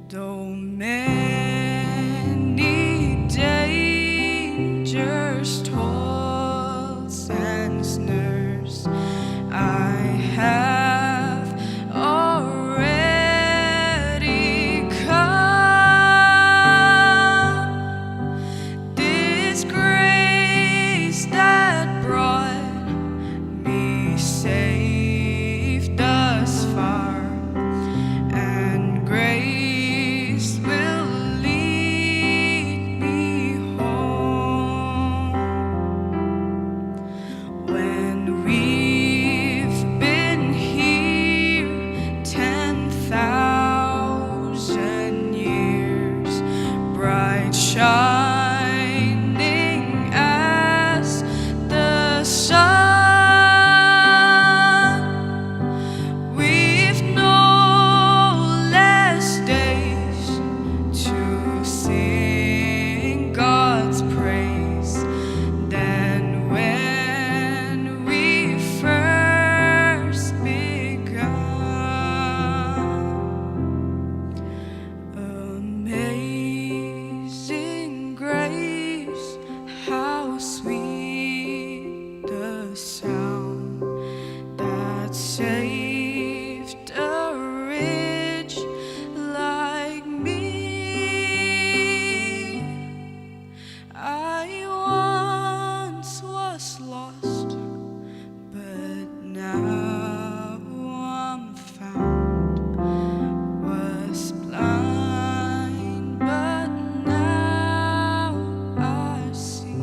Though many dangers, toils, and snares I have already come, this grace that brought me safe thus far, and grace will lead me home. When we've been here ten thousand years, bright shining as the sun, we've no less days to sing God's praise than when we first begun. Amazing grace, how sweet the sound that saved a wretch like me. I once was lost, but now I'm found. Was blind, but now I see.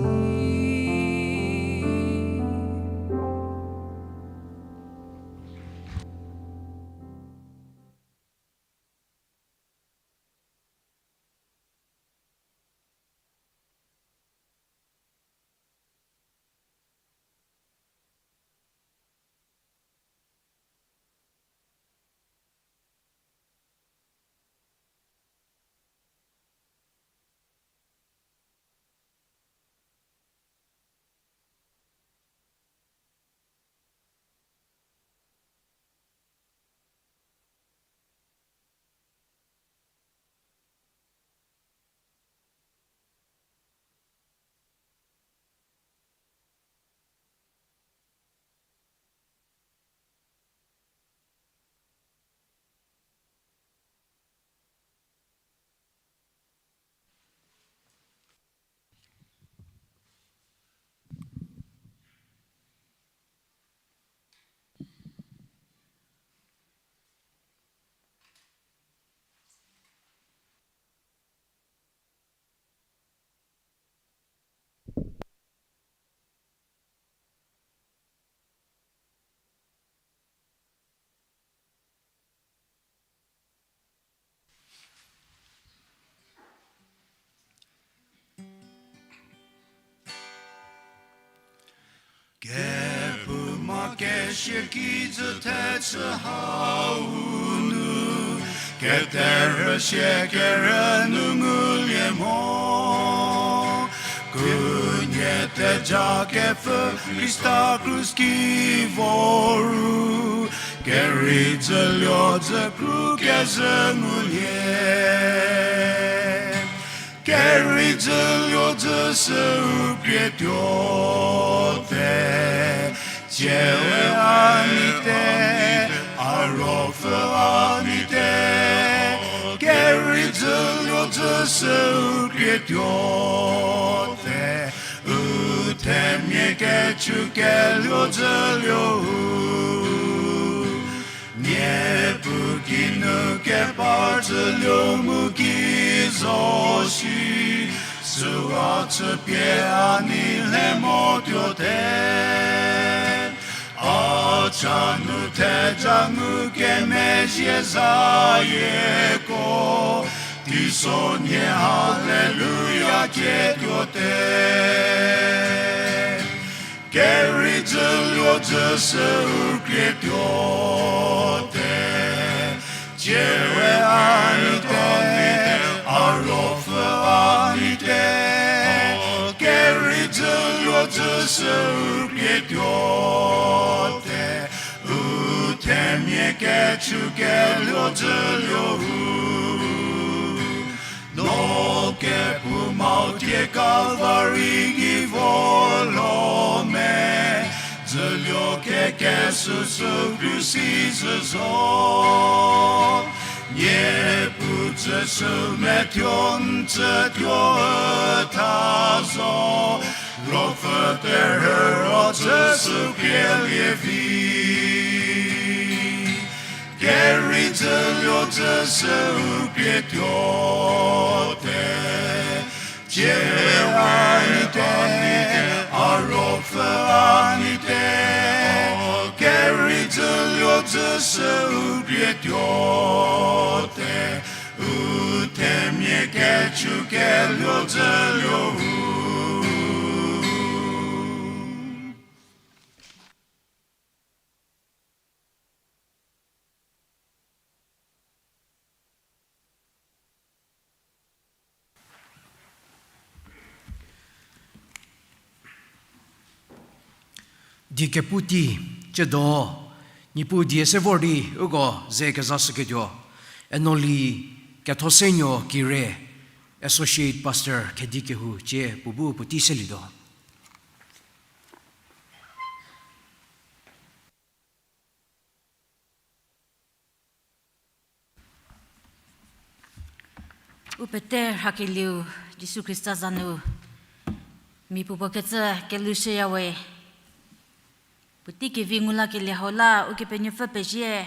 Kephouma kesia kijü thechü hau nu, keterhü sie kerü nu ngulie mo. Khunhie theja kepfü Khrista krus ki voru, kerei dzüluo dzü kru kezhü ngulie. Kerei dzüluo dzü sü u krietuo te, tsie we a ni te, a ruopfü a ni te. Kerei dzüluo dzü sü u krietuo te, u themia kechu keluo dzüluo u. Niepuu kinu kepar dzüluo mu ki zo shi, süu a chüpie a nei le motuo te. A cha nu theja ngukemezhie zayieko, teisonhie haleluya kietuo te. Kerei dzüluo dzü sü u krietuo te, tsie we a ni te, a ruopfü a ni te. Kerei dzüluo dzü sü u krietuo te, u themia kechu keluo dzüluo u. Tie Kalvari gei vor lo me, dzülio kekesüsü krusi zhü zo. Niepuu tsüsü methuo n tsütuo üta zo, ruopfü terhü ro tsüsü kielie vi. Kerei dzülio tsüsü u krietuo te, tsie a ni te, a ruopfü a ni te, kerei dzülio tsüsü u krietuo te, u themia kechükeluo dzülio u. Die kepu tei, tsiedo, Niepuu die se vor di uko ze kezashüketuo, Enoli Kethosenuo Kire, Associate Pastor Khedi kehou cie puo bu puotei selietuo. U pete rhakelieu Jisu Khrista za nu, mia puopuo kecü kelushüyawe, puotei kevi ngu lakelie hau la Ukepenuopfü pezie.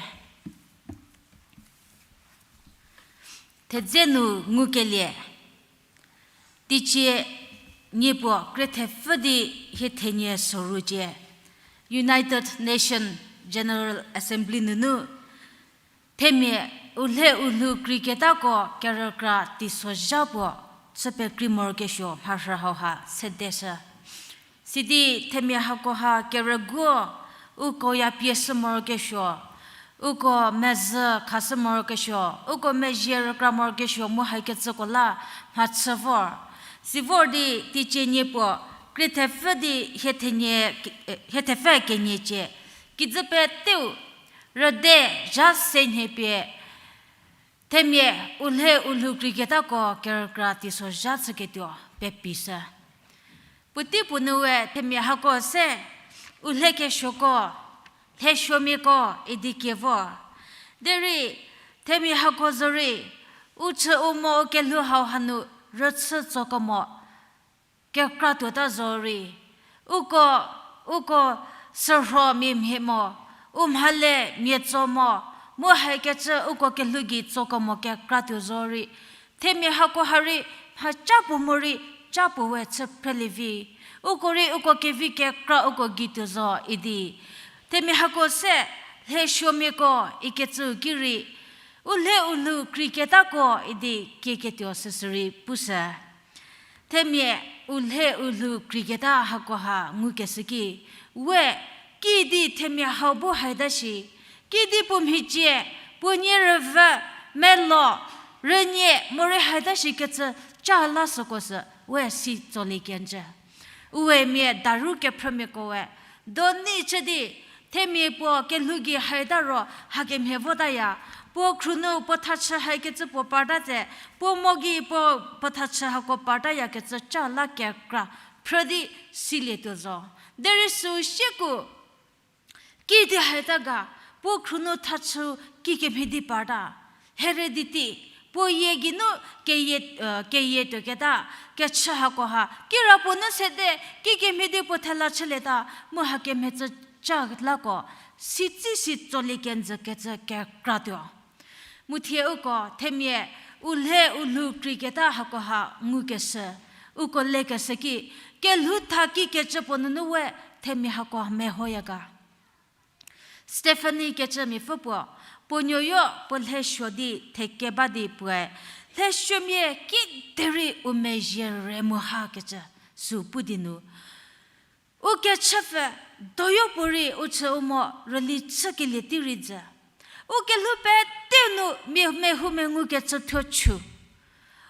Thedze nu ngukelie, teicie nie puo krie thepfü di hie thenie soru cie, United Nation General Assembly nunu, themia u lhe u lhou kreiketako kerükra teisozha puo chü pekrei morokesuo mharhü hauha sedeshü. Sidi themia hakoha kerüguo, uko ya pieshü morokesuo, uko mezhü khashü morokesuo, uko mezhie rükra morokesuo mu hakecüko la mhachü vor. Sivor di teicie nie puo krie thepfü di hie thenie, hie thepfü kenie cie, kijü peteu rüde zha se nhie pie, themia u lhe u lhou kreiketako kerükra teisozha chüketuo pepishü. Puotei puo nu we themia hako se, u lhe kesuoko, lhesuomiako idi kie vo. Derei themia hako zorei, u chü u mo u kelhou hau hanu rüchü tsokemo kekra tuota zorei, uko, uko sürho mia mhie mo, u mhale mia tso mo, mu hakecü uko kelhou gei tsokemo kekra tuo zorei, themia hako ha rei mhaca puo morei ca puo we chü phrelie vi. Uko rei uko kevi kekra uko gei tuo zo idi, themia hako se, lhesuomiako ikecüu ki rei, u lhe u lhou kreiketako idi kieketuo süsü rei pushü. Themia u lhe u lhou kreiketa hakoha ngukeshü ki, we, kidi themia hau bu haita shi, kidi puo mhicie, puo nie rüvü, melo, rünie, morei haita shikecü ca la süko sü we si tsolie kenjü. Uwe mia daru kephrümiako we, doni chü di, themia puo kelhou gei haita ro hakemhie votaya, puo khrunu puo thachü hakecü puo parta tse, puo mo gei puo, puo thachü hako partayakecü ca la kekra phrü di silietuo zo. Derei süu sieko, kidi haita ga, puo khrunu thachü kikemhie di parta. Heredity, puo yie geinu keyie, keyie tuoketa, kechü hakoha, kirapuo nu sede, kikemhie di puo thela chülieta, mu hakemhie cü ca lako, sitsi si tsolie kenjü kecü kekratuo. Mu thie uko themia u lhe u lhou kreiketa hakoha ngukeshü, uko lekeshü ki, kelhou tha kikecü puo nunu we themia hako mehoya ga. Stephanie kecü miapfü puo, puo nuoyo puo lhesuo di thekeba di puoe, lhesuomia kiderei u mezhie re mu hakecü sü pu di nu, u kechüpfü doyo puorei u chü u mo rüli chükelie tei rei jü. U kelhou pete nu mia mehoumengu kecü thuo chu.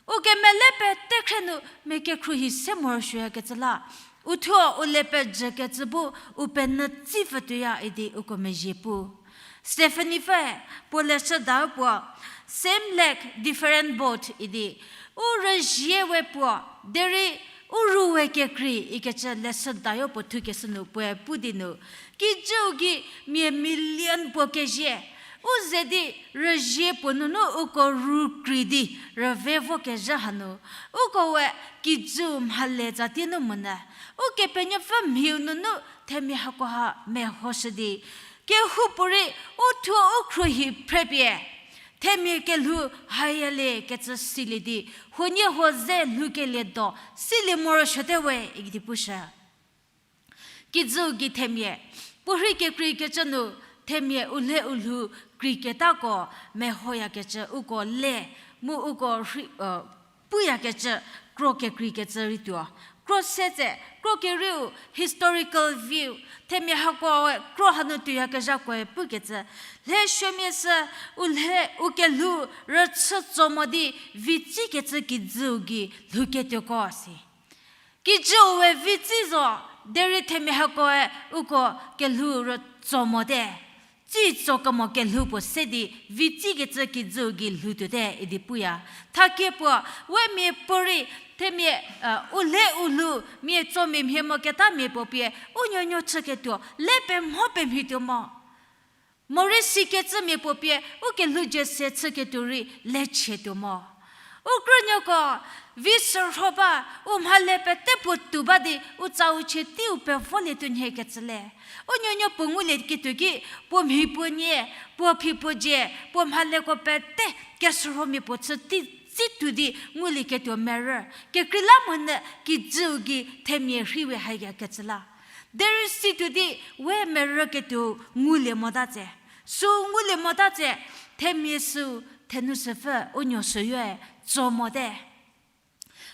U kemele pete khre nu mia kekhruohi se morosuoyakecü la, u thuo u le pejükecü bu u penyü tsipfü tuoya idi uko mezhie pu. Stephanie pfü, puo leshüda puo, Same lake, different boat idi. U rüzie we puo, derei u ru we kekrei ikecü lesson tayo puo thukeshü nu puoe pu di nu, kijüu gei mia million puo kezie, u ze di rüzie puo nunu uko ru krei di rüve vokezhü hanu, uko we kijüu mhale tsatie nu monyü, Ukepenuopfü mhiu nunu themia hakoha mehoshü di, kehoupuorei u thuo u khruohi phrepie themia kelhou hayalie kecü silie di, huoniehuo ze lhoukelie do silie morosuote we idi pushü. Kijüu gei themia, puorhi kekreikecü nu themia u lhe u lhou kreiketako mehoyakecü uko le, mu uko rhi, puyakecü kro kekreikecü rei tuo. Kro se tse, kro kerieu historical view, themia hakoe kro hanu tuoyakezhakoe pukecü, lhesuomia sü u lhe u kelhou rüchü tso mo di vitsikecü kijüu gei lhouketuoko si. Kijüu we vitsi zo, derei themia hakoe uko kelhou rütso mote. Tsi tso kemo kelhou puo se di vitsikecü kijüu gei lhoutuote idi puya. Thakie puo, we mia puorei themia, u lhe u lhou mia tso mia mhie moketa mia puo pie u nuonuo chüketuo le pemho pemhituo mo. Morei sikecü mia puo pie u kelhoujie se chüketuo rei lechietuo mo. U krünuoko, vi sürho ba, u mhale pete puo tou ba di u tsau chie teiu pevolietuo nhiekecü le. U nuonuo puo ngulieketuo ki, puo mhi puo nie, puo phi puo dzie, puo mhaleko pete kesürho mia puo chü tei, tsi tou di ngulieketuo merü. Kekreilamonyü kijüu gei themia rhei we hayakecü la. Derei situo di we merüketuo ngulie mota tse. Süu ngulie mota tse, themia süu thenu süpfü u nuo süyoe tso mote.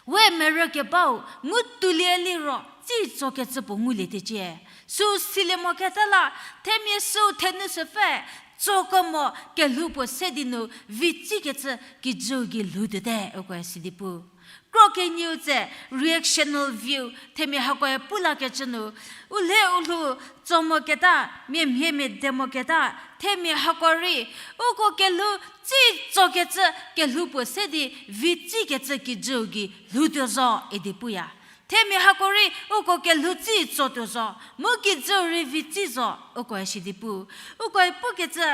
We merükebau ngu toulie liro tsi tsokecü puo ngulie tecie. Süu silie moketa la, themia süu thenu süpfü tso kemo kelhou puo se di nu vitsikecü kijüu gei lhoutuote ukoe sidi pu. Kro kenieu tse reactional view, themia hakoe pu lakecü nu, u lhe u lhou tso moketa, mia mhie mia de moketa, themia hako rei, uko kelhou tsi tsokecü kelhou puo se di vitsikecü kijüu gei lhoutuo zo idi puya. Themia hako rei uko kelhou tsi tsotuo zo, mu kijüu rei vitsi zo, ukoe sidi pu. Ukoe pukecü,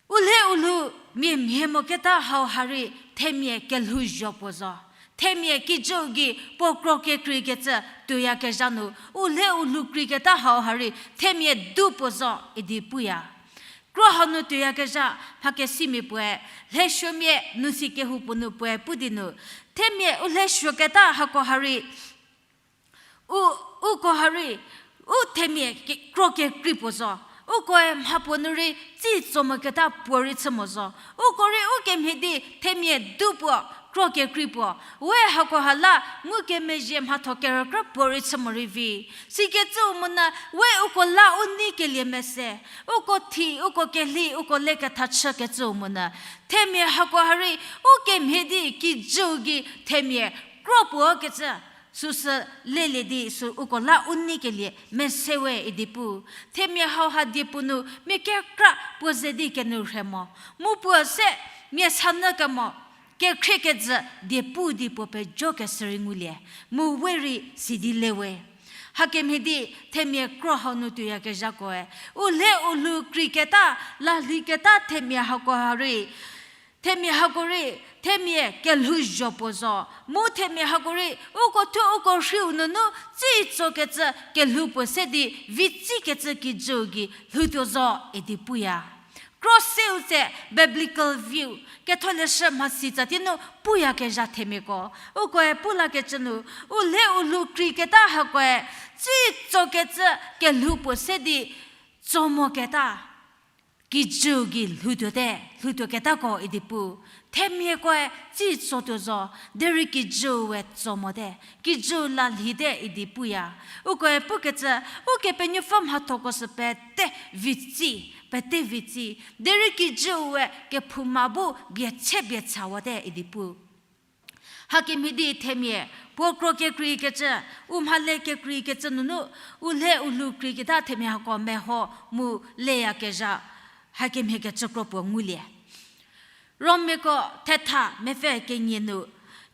u lhe u lhou mia mhie moketa hau ha rei themia kelhouzho puo zo. Themia kijüu gei puo kro kekreikecü tuoyakezha nu, u lhe u lhou kreiketa hau ha rei themia du puo zo idi puya. Kro hau nu tuoyakezha mhakesimia puoe, lhesuomia nu si kehoupuo nu puoe pu di nu, themia u lhesuoketa hako ha rei, u, uko ha rei, u themia ke-, kro kekrei puo zo. Ukoe mhapuo nu rei tsi tso moketa puo rei chü mo zo. Uko rei u kemhie di themia du puo, kro kekrei puo. We hako ha la ngukemezhie mhatho kerükrü puo rei chü morei vi. Sikecüu monyü we uko la u nei kelie mese. Uko thi, uko kelhi, uko le ketha chükecüu monyü. Themia hako ha rei u kemhie di kijüu gei themia kro puo kecü süsü lelie di sü uko la u nei kelie mese we idi pu. Themia hau ha diepu nu mia kekra puo ze di kenu rhe mo. Mu puo se mia sanyü kemo, kekhrie kejü diepu di puo pejokeshü rei ngulie, mu we rei sidi le we. Hakemhie di themia kro hau nu tuoyakezhakoe, u lhe u lhou kreiketa, lalhiketa themia hako ha rei, themia hako rei, themia kelhouzho puo zo, mu themia hako rei, uko thuo uko rhiu nunu, tsi tsokecü kelhou puo se di, vitsikecü kijüu gei lhoutuo zo idi puya. Kro seu tse biblical view, ketholeshü mhasi tsatie nu puyakezha themiako. Ukoe pu lakecü nu, u lhe u lhou kreiketa hakoe, tsi tsokecü kelhou puo se di, tso moketa. Kijüu gei lhoutuote, lhoutuoketako idi pu. Themiakoe tsi tsotuo zo, derei kijüu we tso mote, kijüu lalhite idi puya. Ukoe pukecü, Ukepenuopfü mhathoko sü pete vitsi, pete vitsi, derei kijüu we kephouma bu bie che bie chawate idi pu. Hakemhie di themia, puo kro kekreikecü, u mhale kekreikecü nunu, u lhe u lhou kreiketa themia hako meho mu leyakezha, hakemhie kecü kro puo ngulie. Romiako thetha mepfü kenie nu,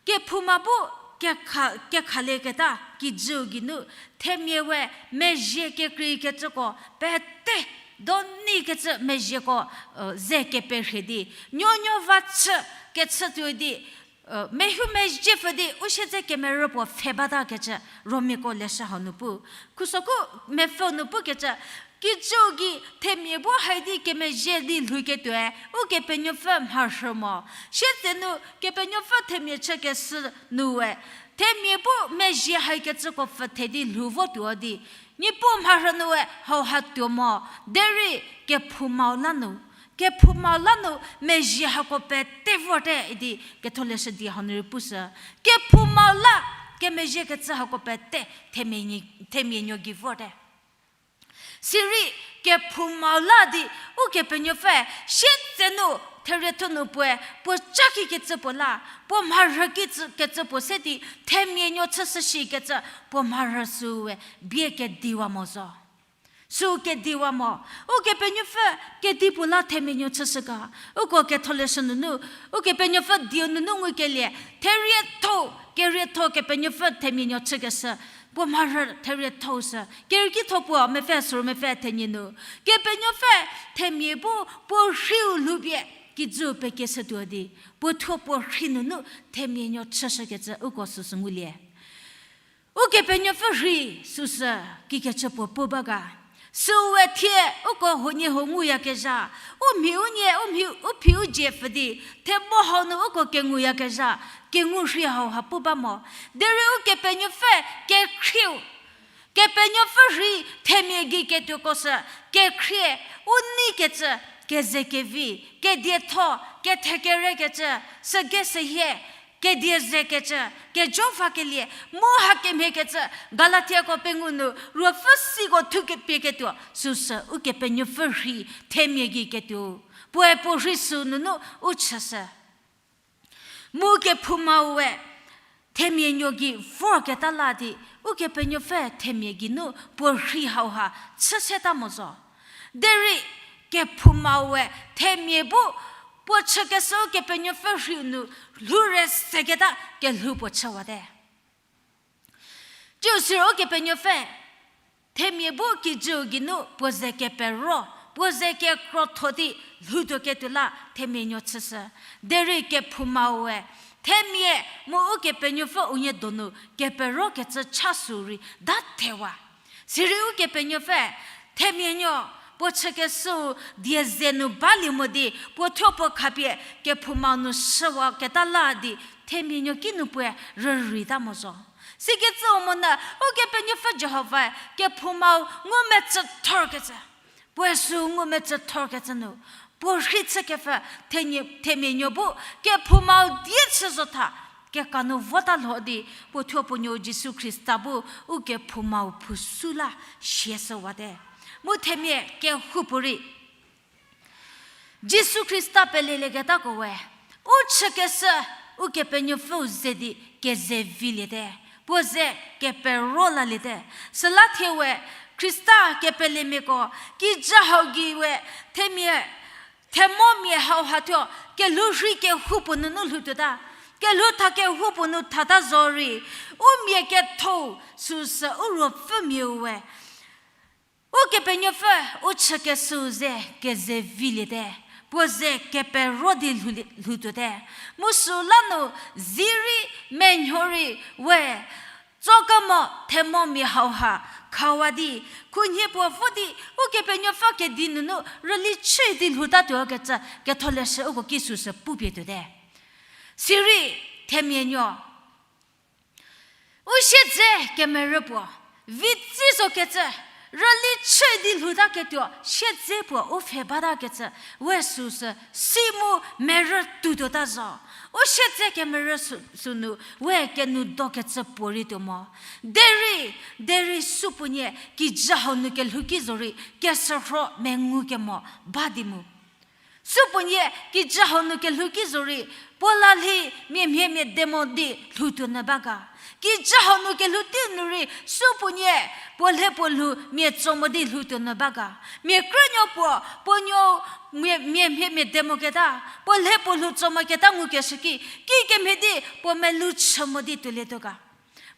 kephouma bu kekha-, kekhalieketa kijüu geinu, themia we mezhie kekreikecüko pete, doni kecü mezhieko, ze keperhie di, nuonuo va chü kechütuo di, mehumezhie pfü di u siedze kemerü puo pfhe batakecü, Romiako leshü hau nu pu. Khusoku mepfü nu pukecü, kijüu gei themia bu hai di kemezhie di lhouketuoe, Ukepenuopfü mharhü mo. Sietsenu Kepenuopfü themia chükeshü nu we, themia bu mezhie haikecüko pfü the di lhou votuo di, Niepuu mharhü nu we hauha tuo mo, derei kephoumau la nu, kephoumau la nu mezhie hako pete vorte idi Ketholeshü die hau nu rei pushü. Kephoumau la, kemezhiekecü hako pete themia nuo gei vorte. Sirei kephoumau la di Ukepenuopfü sietsenu therietho nu puoe puo ca kikecü puo la, puo mharhü kikecü puo se di themia nuo chüshü shikecü puo mharhü süu we bie kediwa mo zo. Süu kediwa mo. Ukepenuopfü kedipuo la themia nuo chüshü ga? Uko Ketholeshü nunu, Ukepenuopfü dieu nunu ngukelie, therietho, kerietho Kepenuopfü themia nuo chükeshü, puo mharhü therietho sü. Kerükitho puo mepfü suru mepfü thenie nu, Kepenuopfü themia bu puo rhiu lhoupie kijü pekeshütuo di, puo thuo puo rhi nunu themia nuo chüshükecü uko süsü ngulie. Ukepenuopfü rhi süsü kikecü puo pu ba ga? Süu we thie uko huoniehuo nguyakezha, u mhi u nie, u mhi u phi u dzie pfü di, themo hau nu uko kenguyakezha, kengu rhi hauha pu ba mo. Derei Ukepenuopfü kekhrieu, Kepenuopfü rhi themia gei ketuoko sü, kekhrie, u neikecü, kezekevi, kedietho, kethekerekecü, süge seyie, kedie zekecü, kejo vakelie, mu hakemhiekecü, Galatiako pengou nu ruopfü siko thu kepieketuo süsü Ukepenuopfü rhi themia gei ketuo, puoe puo rhi süu nunu u chüshü. Mu kephoumau we themia nuo gei vorketa la di, Ukepenuopfü themia geinu puo rhi hauha chü seta mo zo. Derei kephoumau we themia bu puo chükeshü Ukepenuopfü rhiu nu lhoure seketa kelhou puo chüwate. Tsiu siro Ukepenuopfü themia bu kijüu geinu puo ze kepero, puo ze kekrotho di lhoutuo ketuo la themia nuo chüshü. Derei kephoumau we themia mu Ukepenuopfü unie donu keperokecü cha süu rei da thewa. Sirei Ukepenuopfü themia nuo puo chükeshüu die ze nu balie mo di puo thuo puo khapie kephoumau nu shüwaketa la di themia nuo kinu puoe rüreita mo zo. Sikecüu monyü Ukepenuopfü Jihovae kephoumau ngumetsüthorkecü, puoe süu ngumetsüthorkecü nu, puo rhi chükepfü themia nuo bu kephoumau die chü zotha, keka nu vota lho di puo thuo puo nuou Jisu Khrista bu Ukephoumau phushü la siashüwate. Mu themia kehoupuorei Jisu Khrista pelelieketako we u chükeshü Ukepenuopfüu ze di keze viliete, puo ze kepero laliete. Süla thie we Khrista kepelemiako kijü hau gei we themia, themomia hauha thuo kelhou rhi kehoupuo nunu lhoutuota, kelhou tha kehoupuo nu thata zorei, u mia kethou süsü u ruopfümiau we Ukepenuopfü u chükeshüu ze keze viliete, puo ze kepero di lhoutuote. Mu süu la nu zirei menuorei we tsokemo themomia hauha khawa di, khunhie puo vo di Ukepenuopfü kedi nunu rüli chü di lhoutatuo kecü Ketholeshü uko ki süsü pupie tuote. Sirei themia nuo u siedze kemerü puo, vitsi zokecü, rüli chü di lhoutaketuo siedze puo u pfhe batakecü, we süsü si mu merü tuotuota zo. U siedze kemerü sü-, sünu we kenoudokecü puorei tuo mo. Derei, derei supuonie kijü hau nu kelhou ki zorei kesürho mengu kemo ba di mu. Supuonie kijü hau nu kelhou ki zorei Puo la lhi mia mhie mia de mo di lhoutuo nyü ba ga. Kijü hau nu kelhou tei nu rei supuonie puo lhe puo lhou mia tso mo di lhoutuo nyü ba ga. Mia krünuo puo, puo nuo mia, mia mhie mia de moketa, puo lhe puo lhou tso moketa ngukeshü ki, kikemhie di puo melou chü mo di tuolietuo ga.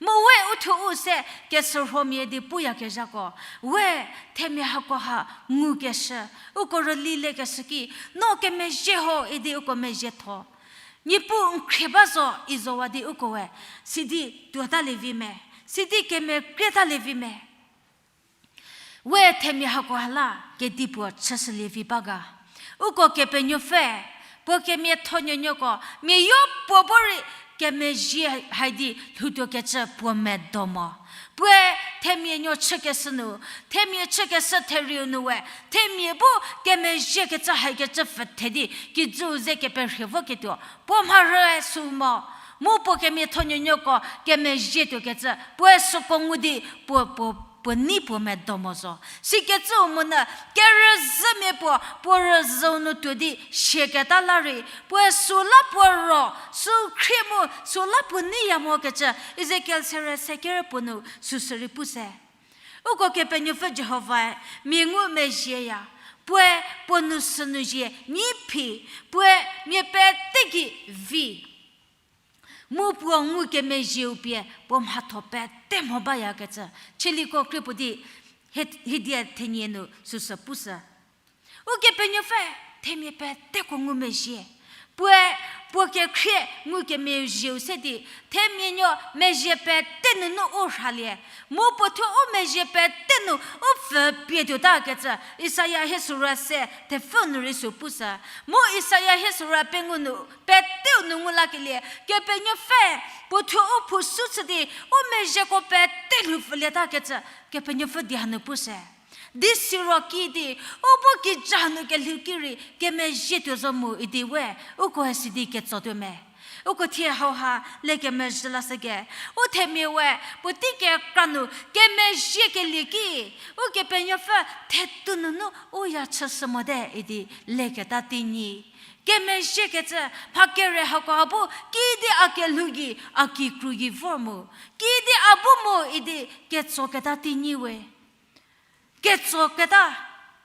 Mu we uthuo u se kesürhomia di puyakezhako, we themia hako ha ngukeshü, uko rüli lekeshü ki, no kemezhie ho idi uko mezhietho. Niepuu n khrie ba zo i zowa di ukoe sidi tuotalie vi me, sidi kemekrietalie vi me. We themia hako ha la kedipuo chüshülie vi ba ga. Uko Kepenuopfü, puo kemiathonuonuoko mia yopuo bu rei kemezhie hai di lhoutuokecü puo medo mo. Puoe themia nuo chükeshü nu, themia chükeshü therieu nu we themia bu kemezhiekecü haikecü pfhüthe di kijüu ze keperhie voketuo puo mharhüe sü mo. Mu puo kemiathonuonuoko kemezhie tuokecü puoe süko ngu di puo, puo, puo nei puo medo mo zo. Sikecüu monyü kerüzhümia puo, puo rüzhüu nu tuo di siaketa la rei, puoe süla puo ro, sü khrie mu süla puo neiya mokecü Ezekiel serie se kerü puo nu süsü rei pu se. Uko Kepenuopfü Jihovae mia ngumezhieya, puoe puo nou sünu zie nyi phi, puoe mia pete gei vi. Mu puo ngukemezhieu pie puo mhatho pete mho bayakecü, chieliko krie puo di, hie-, hiedie thenie nu süsü pu sü. Ukepenuopfü themia peteko ngumezhie. Puoe puo kekhrie ngukemezhieu se di, themia nuo mezhie pete nunu u rhalie. Mu puo thuo u mezhie pete nu u pfü pie tuotakecü, Isaia hie süra se thepfü nu rei sü pu sü. Mu Isaia hie süra pengou nu peteu nu ngu lakelie, Kepenuopfü puo thuo u phusu chü di, u mezhieko pete lhou pfhülietakecü, Kepenuopfü die hanu pu se. Di siro kidi, u bu kijü hanu kelhou ki rei kemezhie tuo zo mu idi we, ukoe sidi ketsotuo me. Uko thie hauha le kemezhie lashü ke, u themia we puotei kekra nu kemezhiekelie ki, Ukepenuopfü thetou nunu u ya chüshü mote idi leketa tei nyi. Kemezhiekecü mha kere hako a bu kidi a kelhou gei, a kikru gei vor mu, kidi a bu mu idi ketsoketa tei nyi we. Ketsoketa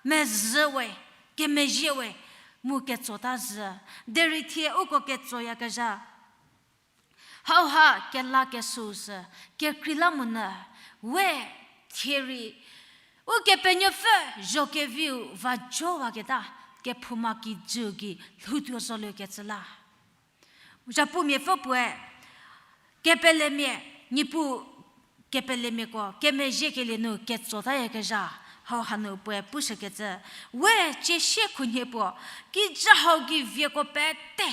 mezhü we, kemezhie we, mu ketsota zhü. Derei thie uko ketsoyakezha hauha kelakesüu sü, kekreilamonyü, we thie rei Ukepenuopfü zhokeviu va jowaketa, kephouma kijüu gei lhoutuo zoliekecü la. Zhapumiapfü puoe, kepelemia, Niepuu kepelemiako kemezhiekelie nu ketsotaya kezha, hauha nu puoe pushükecü, we ciesie khunhie puo, kijü hau gei vieko pete,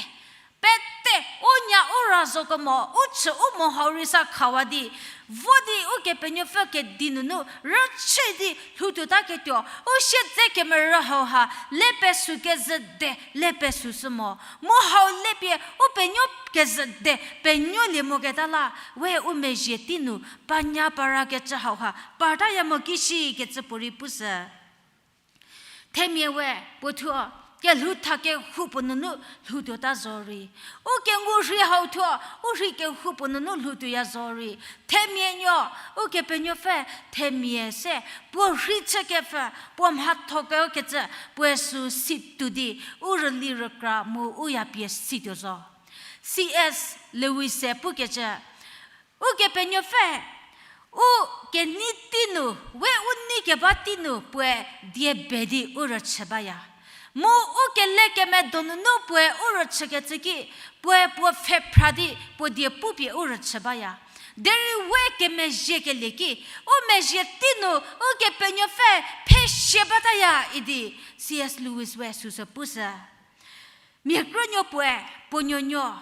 pete, u nya u ra zokemo, u chü u mo hau rei sa khawa di, vo di Ukepenuopfü kedi nunu rüchü di lhoutuotaketuo, u siedze kemerü hauha le pesü kezhü de, le pesüshü mo. Mu hau lepie u penuo kezhü de, penuolie moketa la, we u mezhie tei nu, panya parakecü hauha, partaya mo ki shikecü puorei pushü. Themia we puo thuo, kelhou tha kehoupuo nunu lhoutuota zorei. U kengu rhei hau thuo, u rhei kehoupuo nunu lhoutuoya zorei. Themia nuo, Ukepenuopfü themia se, puo rhei chükepfü, puo mhatho kekecü, puoe sü si tuo di, u rüli rükra mu u ya pie situo zo. C S Lewis-e pukecü, Ukepenuopfü, u kenei tei nu, we u nei keba tei nu puoe die be di u rüchü baya. Mu u kele kemedo nunu puoe u rüchükecü ki, puoe puo pfhe phra di puo die pupie u rüchü baya. Derei we kemezhiekelie ki, u mezhie tei nu Ukepenuopfü phe sie bataya idi C S Lewis we süsü pushü. Mia krünuo puoe, puo nuonuo,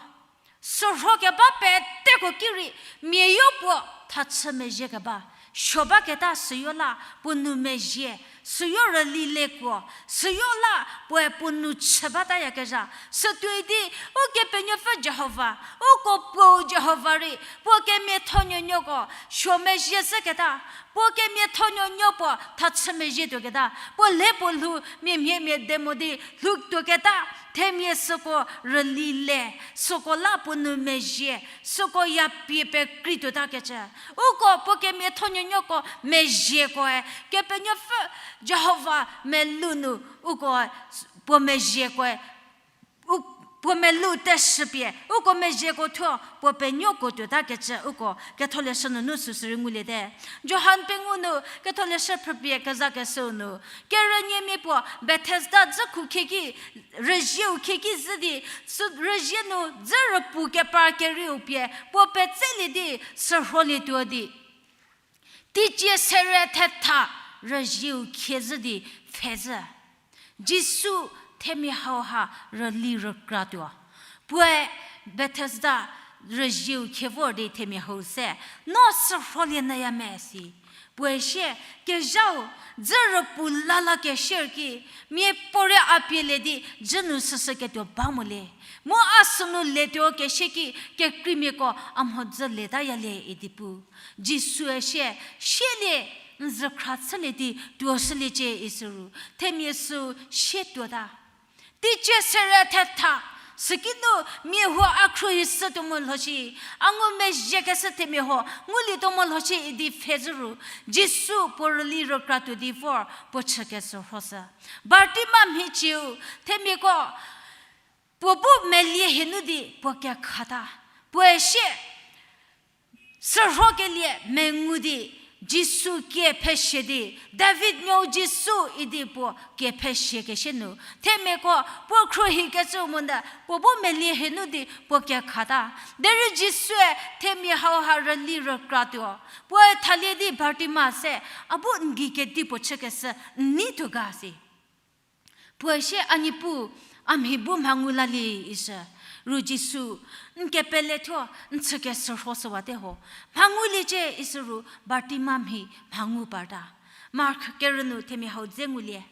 sürho keba peteko ki rei, mia yopuo thachü mezhie keba, suo baketa süyo la, puo nou mezhie, Süyo rüli lekuo, süyo la puoe puo nou chü batayakezha. Sütuoi di, Ukepenuopfü Jihova, uko Puou Jihova rei, puo kemiathonuonuoko suo mezhie zhüketa, puo kemiathonuonuo puo thachü mezhie tuoketa, puo le puo lhou mia mhie mia de mo di lhou tuoketa, themia süko rüli le, süko la puo nou mezhie, süko yapie pekrei tuotakecü. Uko puo kemiathonuonuoko mezhiekoe, Kepenuopfü Jihova melou nu uko puo mezhiekoe, u-, puo melou teshüpie, uko mezhieko thuo puo penuoko tuotakecü uko Ketholeshü nunu süsü rei nguliete. Johan pengou nu Ketholeshü phrüpie kezakeshüu nu, kerüniemia puo Bethesda dzükhu khieki, rüzieu khieki zhü di, sü rüzie nu dzü rüpu kepar kerieu pie puo petselie di sürholietuo di, teicie sere thetha rüzieu khie zhü di pfhezhü. Jisu themia hauha rüli rükratuo. Puoe Bethesda rüzieu khie vor di themia hau se, no sürholie nyüya me si. Puoe sie, kezhau, dzü rüpu lala keshür ki, miapuorei a pielie di dzü nu süsü ketuo ba mo le. Mu a sünu letuo keshü ki, kekreimiako a mhodzü letayalie idi pu. Jisue sie, sielie, n zükhra chülie di tuoshüliecie isüru, themia sü sie tuota. Teicie sere thetha, sükinu mia huo a khruohi shütuo mo lho shi, a ngumezhiekeshü themia huo ngulietuo mo lho shi idi pfhezhü ru, Jisu puo rüli rükratuo di vor puo chükeshürhoshü. Bartima mhicieu, themiako puo bu melie hienu di puo kekhata. Puoe sie, sürhokelie mengu di, Jisu kie pheshie di, David nuou Jisu idi puo kie pheshie keshü nu, themiako puo khruohikecü monyü puo bu melie hienu di puo kekhata. Derei Jisue themia hauha rüli rükratuo. Puoe thalie di Bartima se, a bu n gei kedipuo chükeshü n neituo ga si. Puoe sie, a Niepuu, a mhi bu mha ngu lalie isü. Ru Jisu, n kepele thuo n chükeshürhoshüwate ho, mha nguliecie isüru Bartima mhi mha ngu parta. Mark kerü nu themia hau dze ngulie.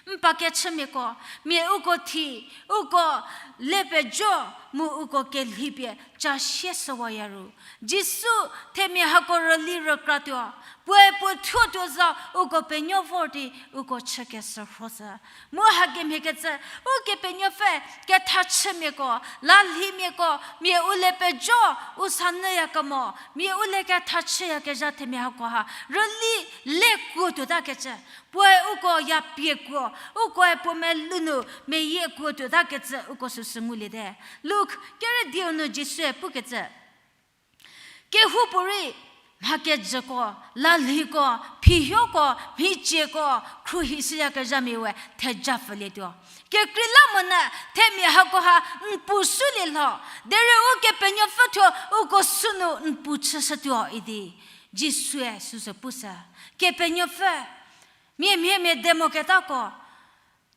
N pa kechümiako, mia uko thi, uko le pejo, mu uko kelhipie ca sieshüwaya ru, Jisu themia hako rüli rükratuo. Puoe puo thuo tuo zo uko penuo vor di uko chükeshürhoshü. Mu hakemhiekecü, Ukepenuopfü kethachümiako, lalhimiako, mia u le pejo, u sa nyüyakemo, mia u le kethachüyakezha themia hakoha rüli le kuo tuotakecü. Puoe uko yapie kuo, ukoe puo melou nu meyie kuo tuotakecü uko süsü nguliete. Luk kerü dieu nu Jisue pukecü, kehoupuorei mha kejüko, lalhiko, phihioko, mhicieko, khruohishüyakezhamia we theja pfülietuo. Kekreilamonyü themia hakoha n pu sülie lho, derei Ukepenuopfü thuo uko sünu n pu chüshütuo idi Jisue süsü pushü. Kepenuopfü, mia mhie mia de moketako,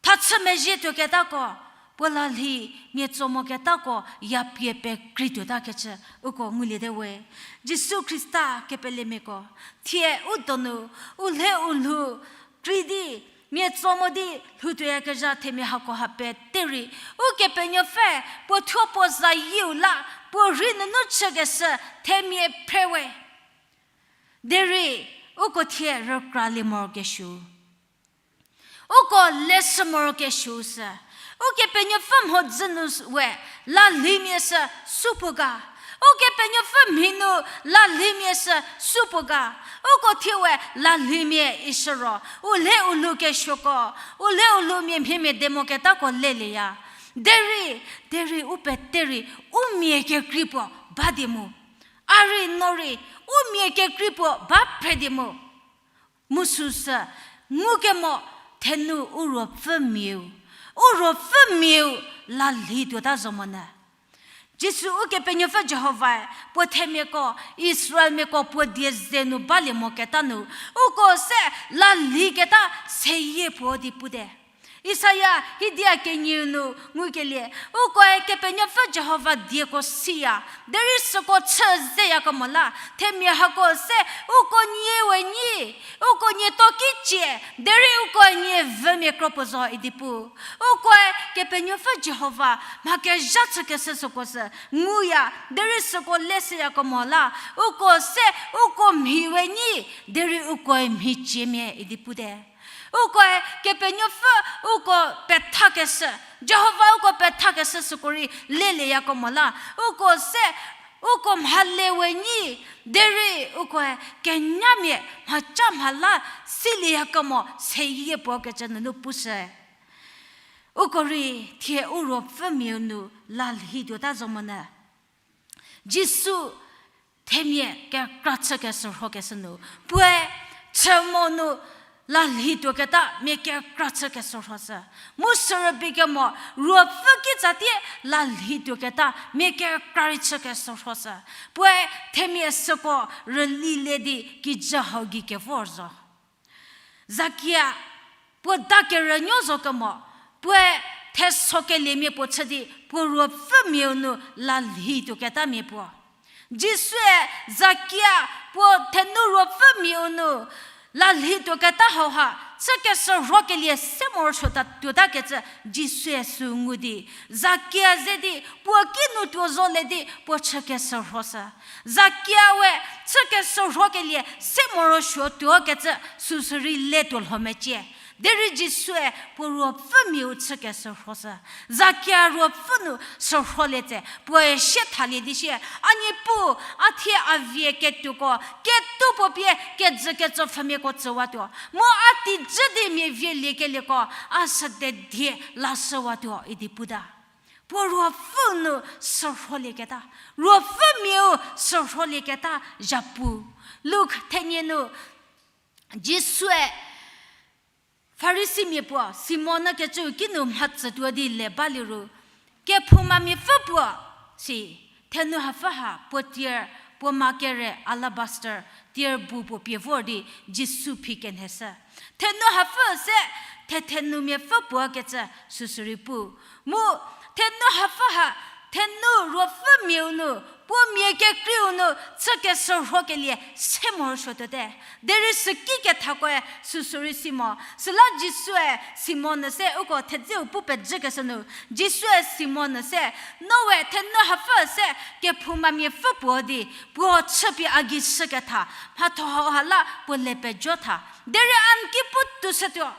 thachü mezhie tuoketako, puo lalhi mia tso moketako yapie pekrei tuotakecü uko nguliete we. Jisu Khrista kepelemiako, thie u donu, u lhe u lhou krei di, mia tso mo di lhoutuoyakezha themia hakoha pete rei, Ukepenuopfü puo thuo puo zayieu la, puo rhei nunu chükeshü themia phre we. Derei uko thie rükralie morokesuo, uko leshü morokesuo sü, Ukepenuopfü mhodzü nu we lalhimia sü supuo ga? Ukepenuopfü mhi nu lalhimia sü supuo ga? Uko thie we lalhimia isüro, u lhe u lhou kesuoko, u lhe u lhou mia mhie mia de moketako lelieya. Derei, derei u pete rei u mia kekrei puo ba di mu. A rei no rei u mia kekrei puo ba phre di mu. Mu süsü ngukemo thenu u ruopfümiau, u ruopfümiau lalhi tuota zo monyü. Jisu Ukepenuopfü Jihovae puo themiako, Israelmiako puo die ze nu balie moketa nu, uko se lalhiketa seyie puo di pute. Isaia hidia kenieu nu ngukelie, ukoe Kepenuopfü Jihova dieko siya, derei süko chü zeyakemo la, themia hako se uko nie we nyi, uko nie tokicie, derei ukoe nie vümia kro puo zo idi pu. Ukoe Kepenuopfü Jihova mha kezha chükeshü süko sü nguya, derei süko le seyakemo la, uko se uko mhi we nyi, derei ukoe mhiciemia idi pute. Ukoe Kepenuopfü uko pethakeshü, Jihova uko pethakeshü süko rei lelieyakemo la, uko se uko mhale we nyi, derei ukoe kenyamia mhaca mhala silieyakemo seyie puo kecü nunu pushü. Uko rei thie u ruopfümiau nu lalhi tuota zo monyü. Jisu themia kekra chü keshürhokeshü nu, puoe chü mo nu lalhi tuoketa mia kekra chü keshürhoshü. Mu sürübei kemo ruopfü kitsatie lalhi tuoketa mia kekra rei chü keshürhoshü. Puoe themia süko rüli le di kijü hau gei kevor zo. Zakia, puo dakerünuo zo kemo, puoe thesokeliemia puo chü di puo ruopfümiau nu lalhi tuoketamia puo. Jisue Zakia puo thenu ruopfümiau nu lalhi tuoketa hauha chü keshürhokelie se morosuota tuotakecü Jisue sü ngu di, Zakia ze di puo kinu tuo zo le di puo chü keshürhoshü. Zakia we chü keshürhokelie se morosuo tuokecü süsü rei le tuo lho mecie. Derei Jisue puo ruopfümiau chü keshürhoshü. Zakia ruopfü nu shürholie tse, puoe sie thalie di sie, A Niepuu, a thie a vie ketuoko, ketuo puo pie kejü ketsopfhümiako tsüwatuo. Mu a tijü di mia vie liekelieko, a süte die lashüwatuo idi puta. Puo ruopfü nu shürholieketa, ruopfümiau shürholieketa zhapu. Luk thenie nu Jisue Farisimia puo Simon kecüu kinu mhatsütuo di le baliro, kephoumamiapfü puo si, thenu hapfü ha puo tier, puo ma kere alabaster tier bu puo pie vor di Jisu phi kenheshü. Thenu hapfü se thethenumiapfü puo kecü süsü rei pu. Mu thenu hapfü ha, thenu ruopfümiau nu, puo mia kekreiu nu chü keshürhokelie se morosuotuote. Derei süki kethakoe süsü rei si mo. Süla Jisue Simon-e se uko thedzeu pu pejükeshü nu, Jisue Simon-e se, No we thenu hapfü se kephoumamiapfü puo di, puo chüpie a gei shüketha, mhatho hauha la puo le pejo tha. Derei a n ki pu tushütuo.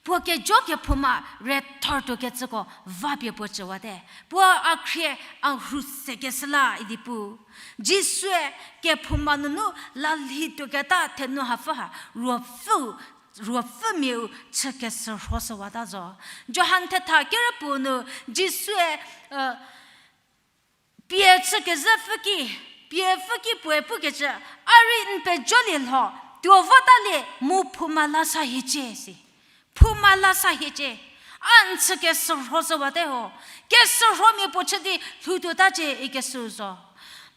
Puo kejo kephouma rethor tuokecüko vapie puo cüwate. Puo a khrie a rhu sekeshü la idi pu. Jisue kephouma nunu lalhi tuoketa thenu hapfü ha ruopfü, ruopfümiau chü keshürhoshüwata zo. Johan thetha kerüpuo nu Jisue, pie chükezhü pfüki, pie pfüki puoe pukecü, A rei n pejolie lho, tuo votalie mu phouma la sa hiecie si. Phouma la sa hiecie. A n chü keshürhoshüwate ho. Keshürhomia puo chü di lhoutuotacie ikeshü zo.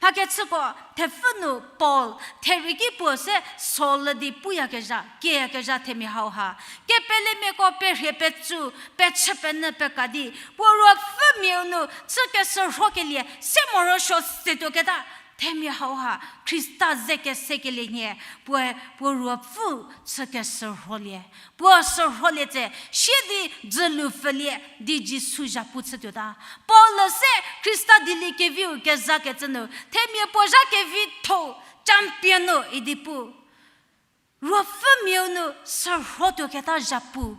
Mhakechüko thepfü nu Paul theriki puo se Saul di puyakezha, kieyakezha themia hauha, kepelemiako perhie petsu, pechü penyü peka di, puo ruopfümiau nu chü keshürhokelie se morosuo se tuoketa themia hauha Khrista ze kesekelie nhie, puoe puo ruopfü chü keshürholie. Puo shürholie tse, sie di dzülu pfülie di Jisu zhapu chütuota. Paul se Khrista dieliekeviu kezakecü nu themia puo zha kevitho champion nu idi pu. Ruopfümiau nu shürhotuoketa zhapu,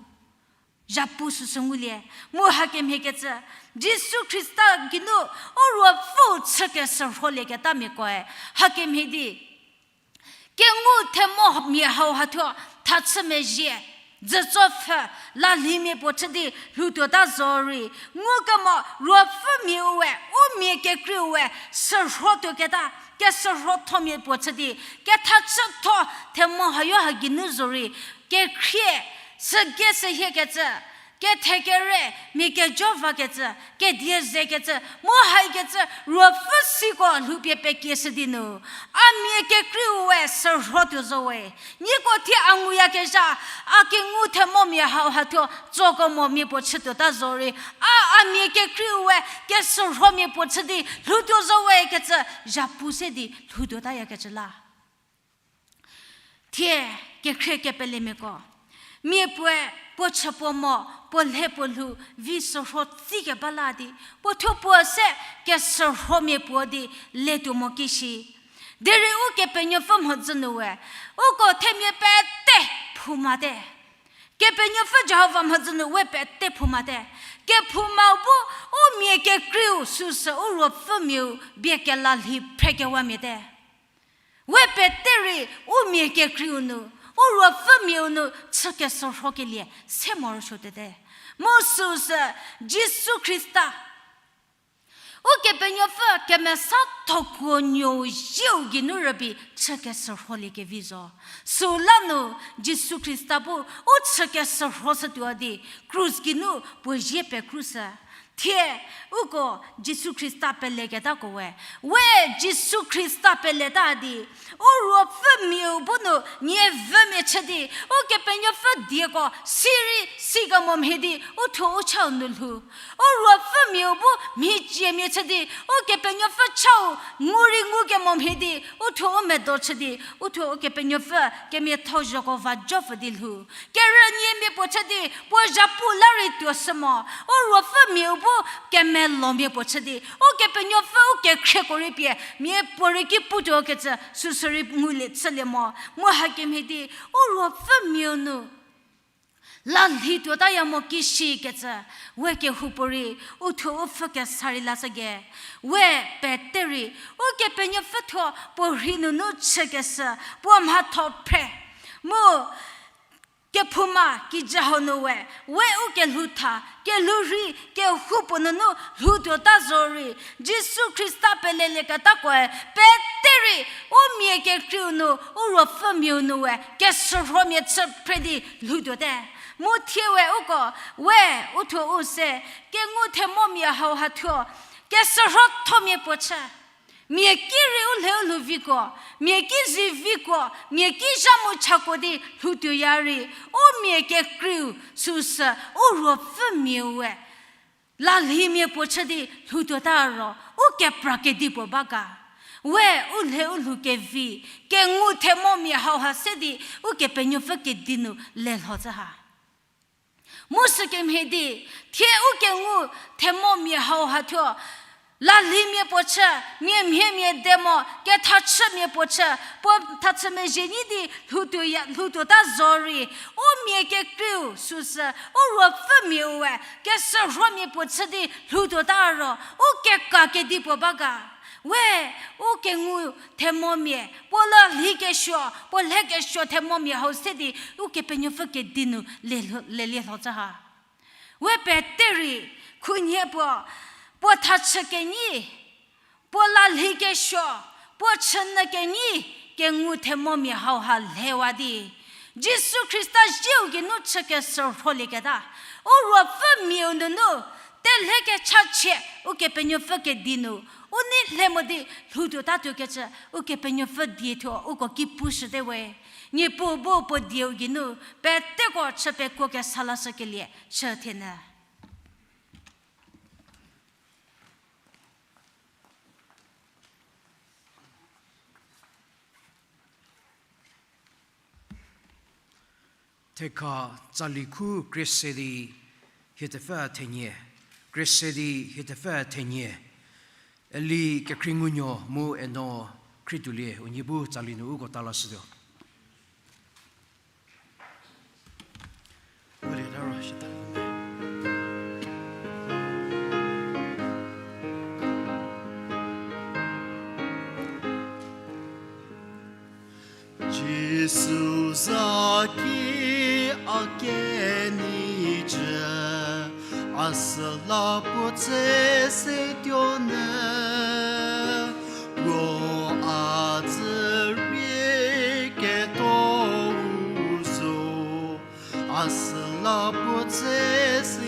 zhapu süsü ngulie. Mu hakemhiekecü, Jisu Khrista geinu u ruopfüu chü keshürholieketamiakoe hakemhie di kengu themomia hauha thuo thachü mezhie, dzütso pfhü, lalhimia puo chü di lhoutuota zorei, ngukemo ruopfümiau we, u mia kekreiu we shürhotuoketa keshürhothomia puo chü di, kethachütho themo hayo ha geinu zorei, kekhrie, sügei sühiekecü, kethekere, mia kejo vakecü, kedie zekecü, mu haikecü, ruopfü siko lhoupie pekieshü di nu, a mia kekreiu we sürhotuo zo we. Nieko thie a nguyakezha, a kengu themomia hauha thuo, tsoko mo mia puo chütuota zorei, a, a mia kekreiu we, kesürhomia puo chü di, lhoutuo zo we kecü, zhapu se di, lhoutuotayakecü la. Thie kekhrie kepelemiako, mia puoe puo chü puo mo, puo lhe puo lhou, vi sürho tsi keba la di, puo thuo puo se kesürhomia puo di letuo mo kishi. Derei Ukepenuopfü mhodzü nu we, uko themia pete phoumate. Kepenuopfü Jihova mhodzü nu we pete phoumate. Kephoumau bu u mia kekreiu süsü u ruopfümiau bie kelalhi phrekewamiate. We pete rei u mia kekreiu nu, u ruopfümiau nu chü kesürhokelie se morosuotuote. Mu süsü Jisu Khrista Ukepenuopfü kemesa thokuo nuou zieu geinu rübei chü kesürholiekevi zo. Süla nu Jisu Khrista bu u chü kesürhoshütuo di krus geinu puo zie pekrushü. Thie uko Jisu Khrista peleketako we, we Jisu Khrista peleta di, u ruopfümiau bu nu nie vümia chü di, Ukepenuopfü dieko sirei sikemo mhie di uthuo u chau nu lhou. U ruopfümiau bu mhiciemia chü di, Ukepenuopfü chau ngu rei ngukemo mhie di uthuo u medo chü di, uthuo Ukepenuopfü kemiatho zhoko va jopfü di lhou. Kerüniemia puo chü di puo zhapu la rei tuoshü mo. U ruopfümiau bu kemelomia puo chü di, Ukepenuopfü u kekhrieko rei pie miapuorei ki putuo kecü süsü rei ngulie chülie mo. Mu hakemhie di u ruopfümiau nu lalhi tuotaya mo kishi kecü, we kehoupuorei uthuo u pfhü kesa rei lashüge. We pete rei Ukepenuopfü thuo puo rhei nunu chükeshü, puo mhatho phre. Mu kephouma kijü hau nu we, we u kelhou tha, kelhou rhei, kehoupuo nunu lhoutuota zorei, Jisu Khrista pelelieketakoe pete rei u mia kekreiu nu, u ruopfümiau nu we kesürhomia chü phre di lhoutuote. Mu thie we uko, we uthuo u se, kengu themomia hauha thuo, kesürhothomia puo chü. Mia ki rei u lhe u lhou viko, mia ki zi viko, mia ki zha mu chako di lhoutuoya rei, u mia kekreiu süsü u ruopfümiau we lalhimia puo chü di lhoutuota ro, u kepra kedipuo ba ga. We u lhe u lhou kevi, kengu themomia hauha se di Ukepenuopfü kedi nu lelho tsü ha. Mu sükemhie di, thie u kengu themomia hauha thuo, lalhimia puo chü, mia mhie mia de mo, kethachümia puo chü, puo thachü mezhie nyi di lhoutuoya, lhoutuota zorei, u mia kekreiu süsü, u ruopfümiau we kesürhomia puo chü di lhoutuota ro, u keka kedipuo ba ga. We, u kengu themomia, puo lalhi kesuo, puo lhe kesuo themomia hau se di, Ukepenuopfü kedi nu le lho-, lelie lho tsü ha. We pete rei, khunhie puo, puo thachü kenyi, puo lalhi kesuo, puo chünyü kenyi, kengu themomia hauha lhewa di, Jisu Khrista zieu geinu chü kesürholieketa, u ruopfümiau nunu, telhe kechachie, Ukepenuopfü kedi nu, u nei lhe mo di lhoutuotatuo kecü, Ukepenuopfü die thuo uko ki pushüte we. Niepuu bu puo dieu geinu peteko chü pekuo kesa lashükelie chü thienyü. Thekha tsali khu Kresedi Hietepfü thenie, Kresedi Hietepfü thenie, Eli Kekhringunuo mu Eno Khrituolie unie bu tsali nu uko ta lashütuo. Jisu za ki a kenei jü, a süla puo tse se tuonyü, puo a tsürie ketou zo, a süla puo tse se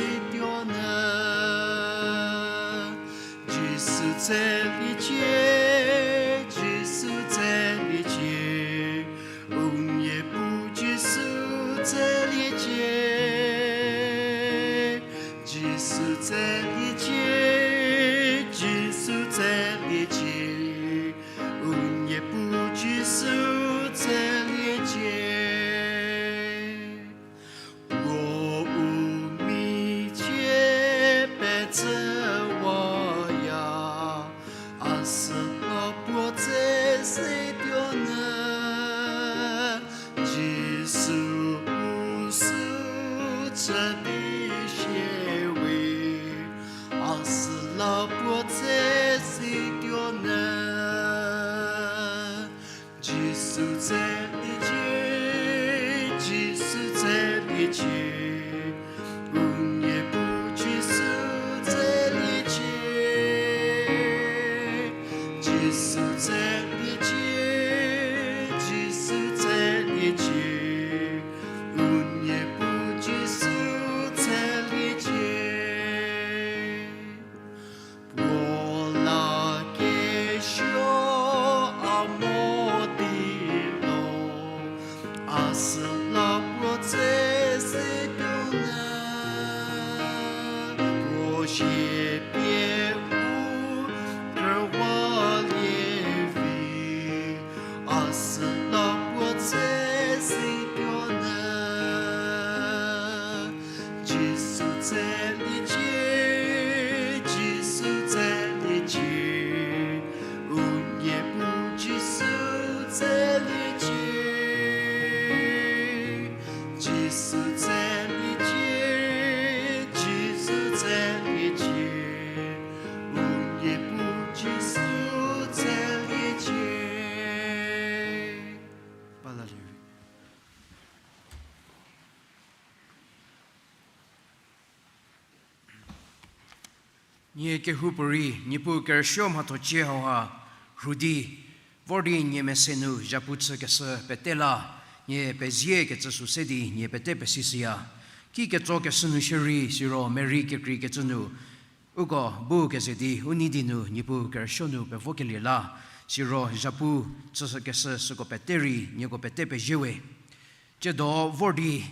Jisu tseliecie, Jisu tseliecie, u Niepuu Jisu tseliecie. Puo la kesuo a mo di lo, a süla puo tse si tuo nyü, puo sie pie u kerüwalie vi, a süla puo tse si tuo nyü. Jisu tseliecie, Jisu tseliecie, u Niepuu Jisu tseliecie. Jisu tseliecie, Jisu tseliecie, u Niepuu Jisu tseliecie. Ba la lie. Nie kehoupuorei, Niepuu kerüsuo mhatho cie hauha rhu di, vor di nie mese nu zhapu chükeshü pete la, nie pezie kecü sü se di nie pete pesishüya. Ki ketsokeshü nu shierei, siro Mary kekreikecü nu, uko bu keze di u nei di nu Niepuu kerüsuo nu pevokelie la, siro zhapu chükeshü süko pete rei nieko pete pezie we. Tsiedo vor di,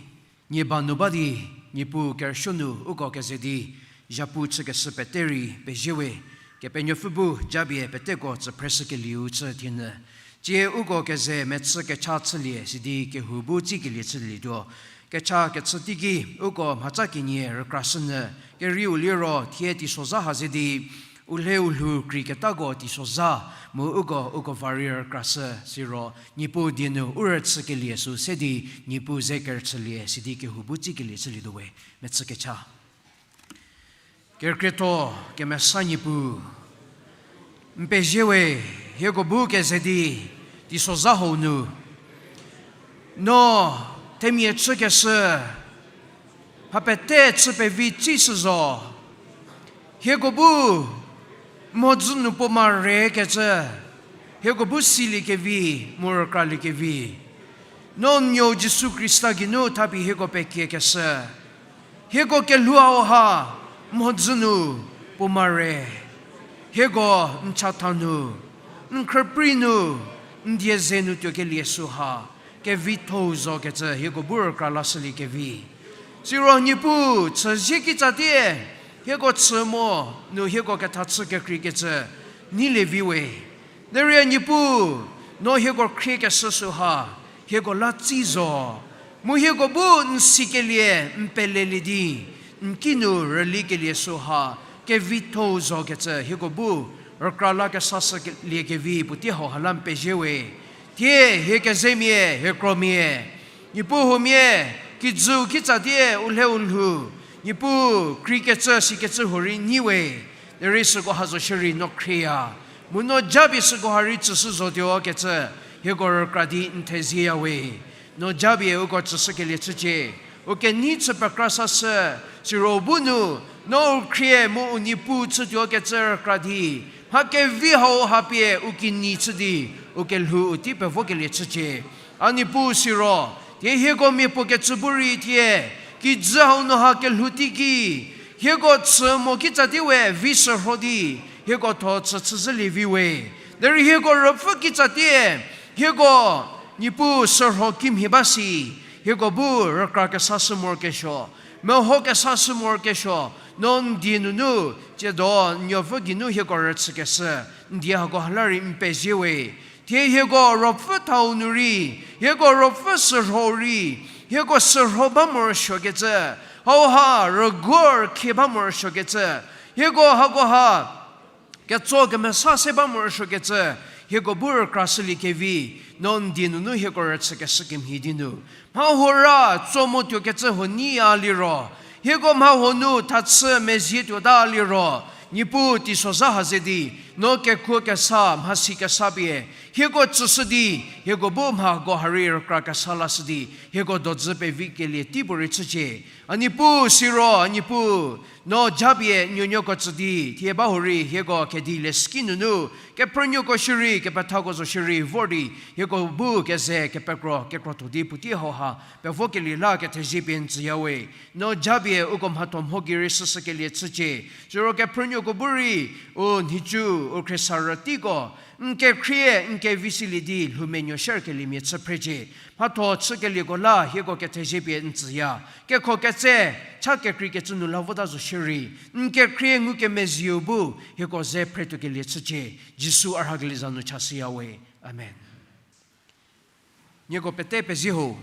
nie ba nu ba di, Niepuu kerüsuo nu uko keze di, zhapu chükeshü pete rei pezie we, Kepenuopfü bu japie peteko tsüphreshükelieu chü thienyü. Tsie uko keze mechü kecha chülie sidi kehou bu tsikelie chülietuo. Kecha kechü teiki uko mhatsa kenie rükrashünyü, kerieu liro thie teisozha ha ze di, u lhe u lhou kreiketako teisozha, mu uko, uko va rei rükrashü siro, Niepuu die nu u rüchükelie sü se di, Niepuu ze kerüchülie sidi kehou bu tsikelie chülietuo we, mechü kecha. Kerükrietho kemesa Niepuu, n pezie we, hieko bu keze di, teisozha hau nu, no themia chükeshü, mha pete chü pevi tsishü zo, hieko bu mhodzü nu puo mare kecü, hieko bu siliekevi, mu rükraliekevi. No n nuou Jisu Khrista geinu thapie hieko pekiekeshü. Hieko kelhou hau ha, mhodzü nu puo mare. Hieko n chatha nu, n khrüprei nu, n die ze nu tuokelie sü ha, kevitho-u zo kecü hieko bu rükra lashüliekevi. Siro Niepuu chüzie kitsatie, hieko chü mo nu hieko ketha chü kekreikecü, neilie vi we. Derei Niepuu, no hieko khriekeshü sü ha, hieko la tsi zo. Mu hieko bu n sikelie, n pelelie di, n ki nu rülikelie sü ha, kevitho-u zo kecü hieko bu rükra la kesashüliekevi puotei hau ha la n pezie we. Thie hie kezemia, hie kromia, Niepuu huomia, kijüu kitsatie u lhe u lhou, Niepuu kri kecü si kecü huorei nyi we, derei süko ha zo shierei no khrieya, mu no japie süko ha rei tsüshü zotuo kecü, hieko rükra di n thezieya we. No japie uko tsüshükelie chücie, u kenei chü pekra sashü, siro bu nu, no u khrie mu u Niepuu chütuo kecü rükra di, mha kevi hau ha pie u kinyi chü di, u kelhou u tei pevokelie chücie. A Niepuu siro, thie hieko miapuo kecü bu rei thie, kijü hau nu ha kelhou teiki, hieko chü mo kitsatie we vi shürho di, hieko tho chü chüzhülie vi we. Derei hieko ruopfü kitsatie, hieko Niepuu shürho kimhie ba si, hieko bu rükra kesashü morokesuo, meho kesashü morokesuo, no n die nunu, tsiedo n nuopfü geinu hieko rüchükeshü, n die hako ha la rei n pezie we. Thie hieko ruopfü thau nu rei, hieko ruopfü shürho rei, hieko shürho ba morosuokecü, hau ha rüguo rükhie ba morosuokecü, hieko hako ha ketso kemesa se ba morosuokecü, hieko bu rükrashüliekevi, no n die nunu hieko rüchükeshü kemhie di nu, mha huo ra tso mo tuokecü huo nyiya liro, hieko mha huo nu thachü mezie tuota liro, Niepuu teisozha ha ze di, No kekuo kesa, mhasi kesa pie, hieko tsüshü di, hieko bu mhako ha rei rükra kesa lashü di, hieko dodzü pevikelie teipuorei chücie. A Niepuu siro, a Niepuu, no japie n nuonuoko tsü di, thie ba hurei hieko kedi leshüki nunu, kephrünuoko shierei, kepethako zo shierei vor di, hieko bu keze kepekro, kekrotuo di puotei hauha, pevokelie la kethezie pie n tsüyawe. No japie uko mhatho mho gei rei shüshükelie chücie. Siro kephrünuoko bu rei, u nhicu, u khriesarü teiko, n kekhrie, n kevi silie di, lhou menuo sherkeliemia chü phrecie. Mhatho chükelieko la, hieko kethezie pie n tsüya. Kekho ketse, cha kekreikecü nu la vota zo shierei, n kekhrie ngukemezhieu bu, hieko ze phretuokelie chücie. Jisu a rhakelie za nu chashüyawe. Amen. Nieko pete pezie ho.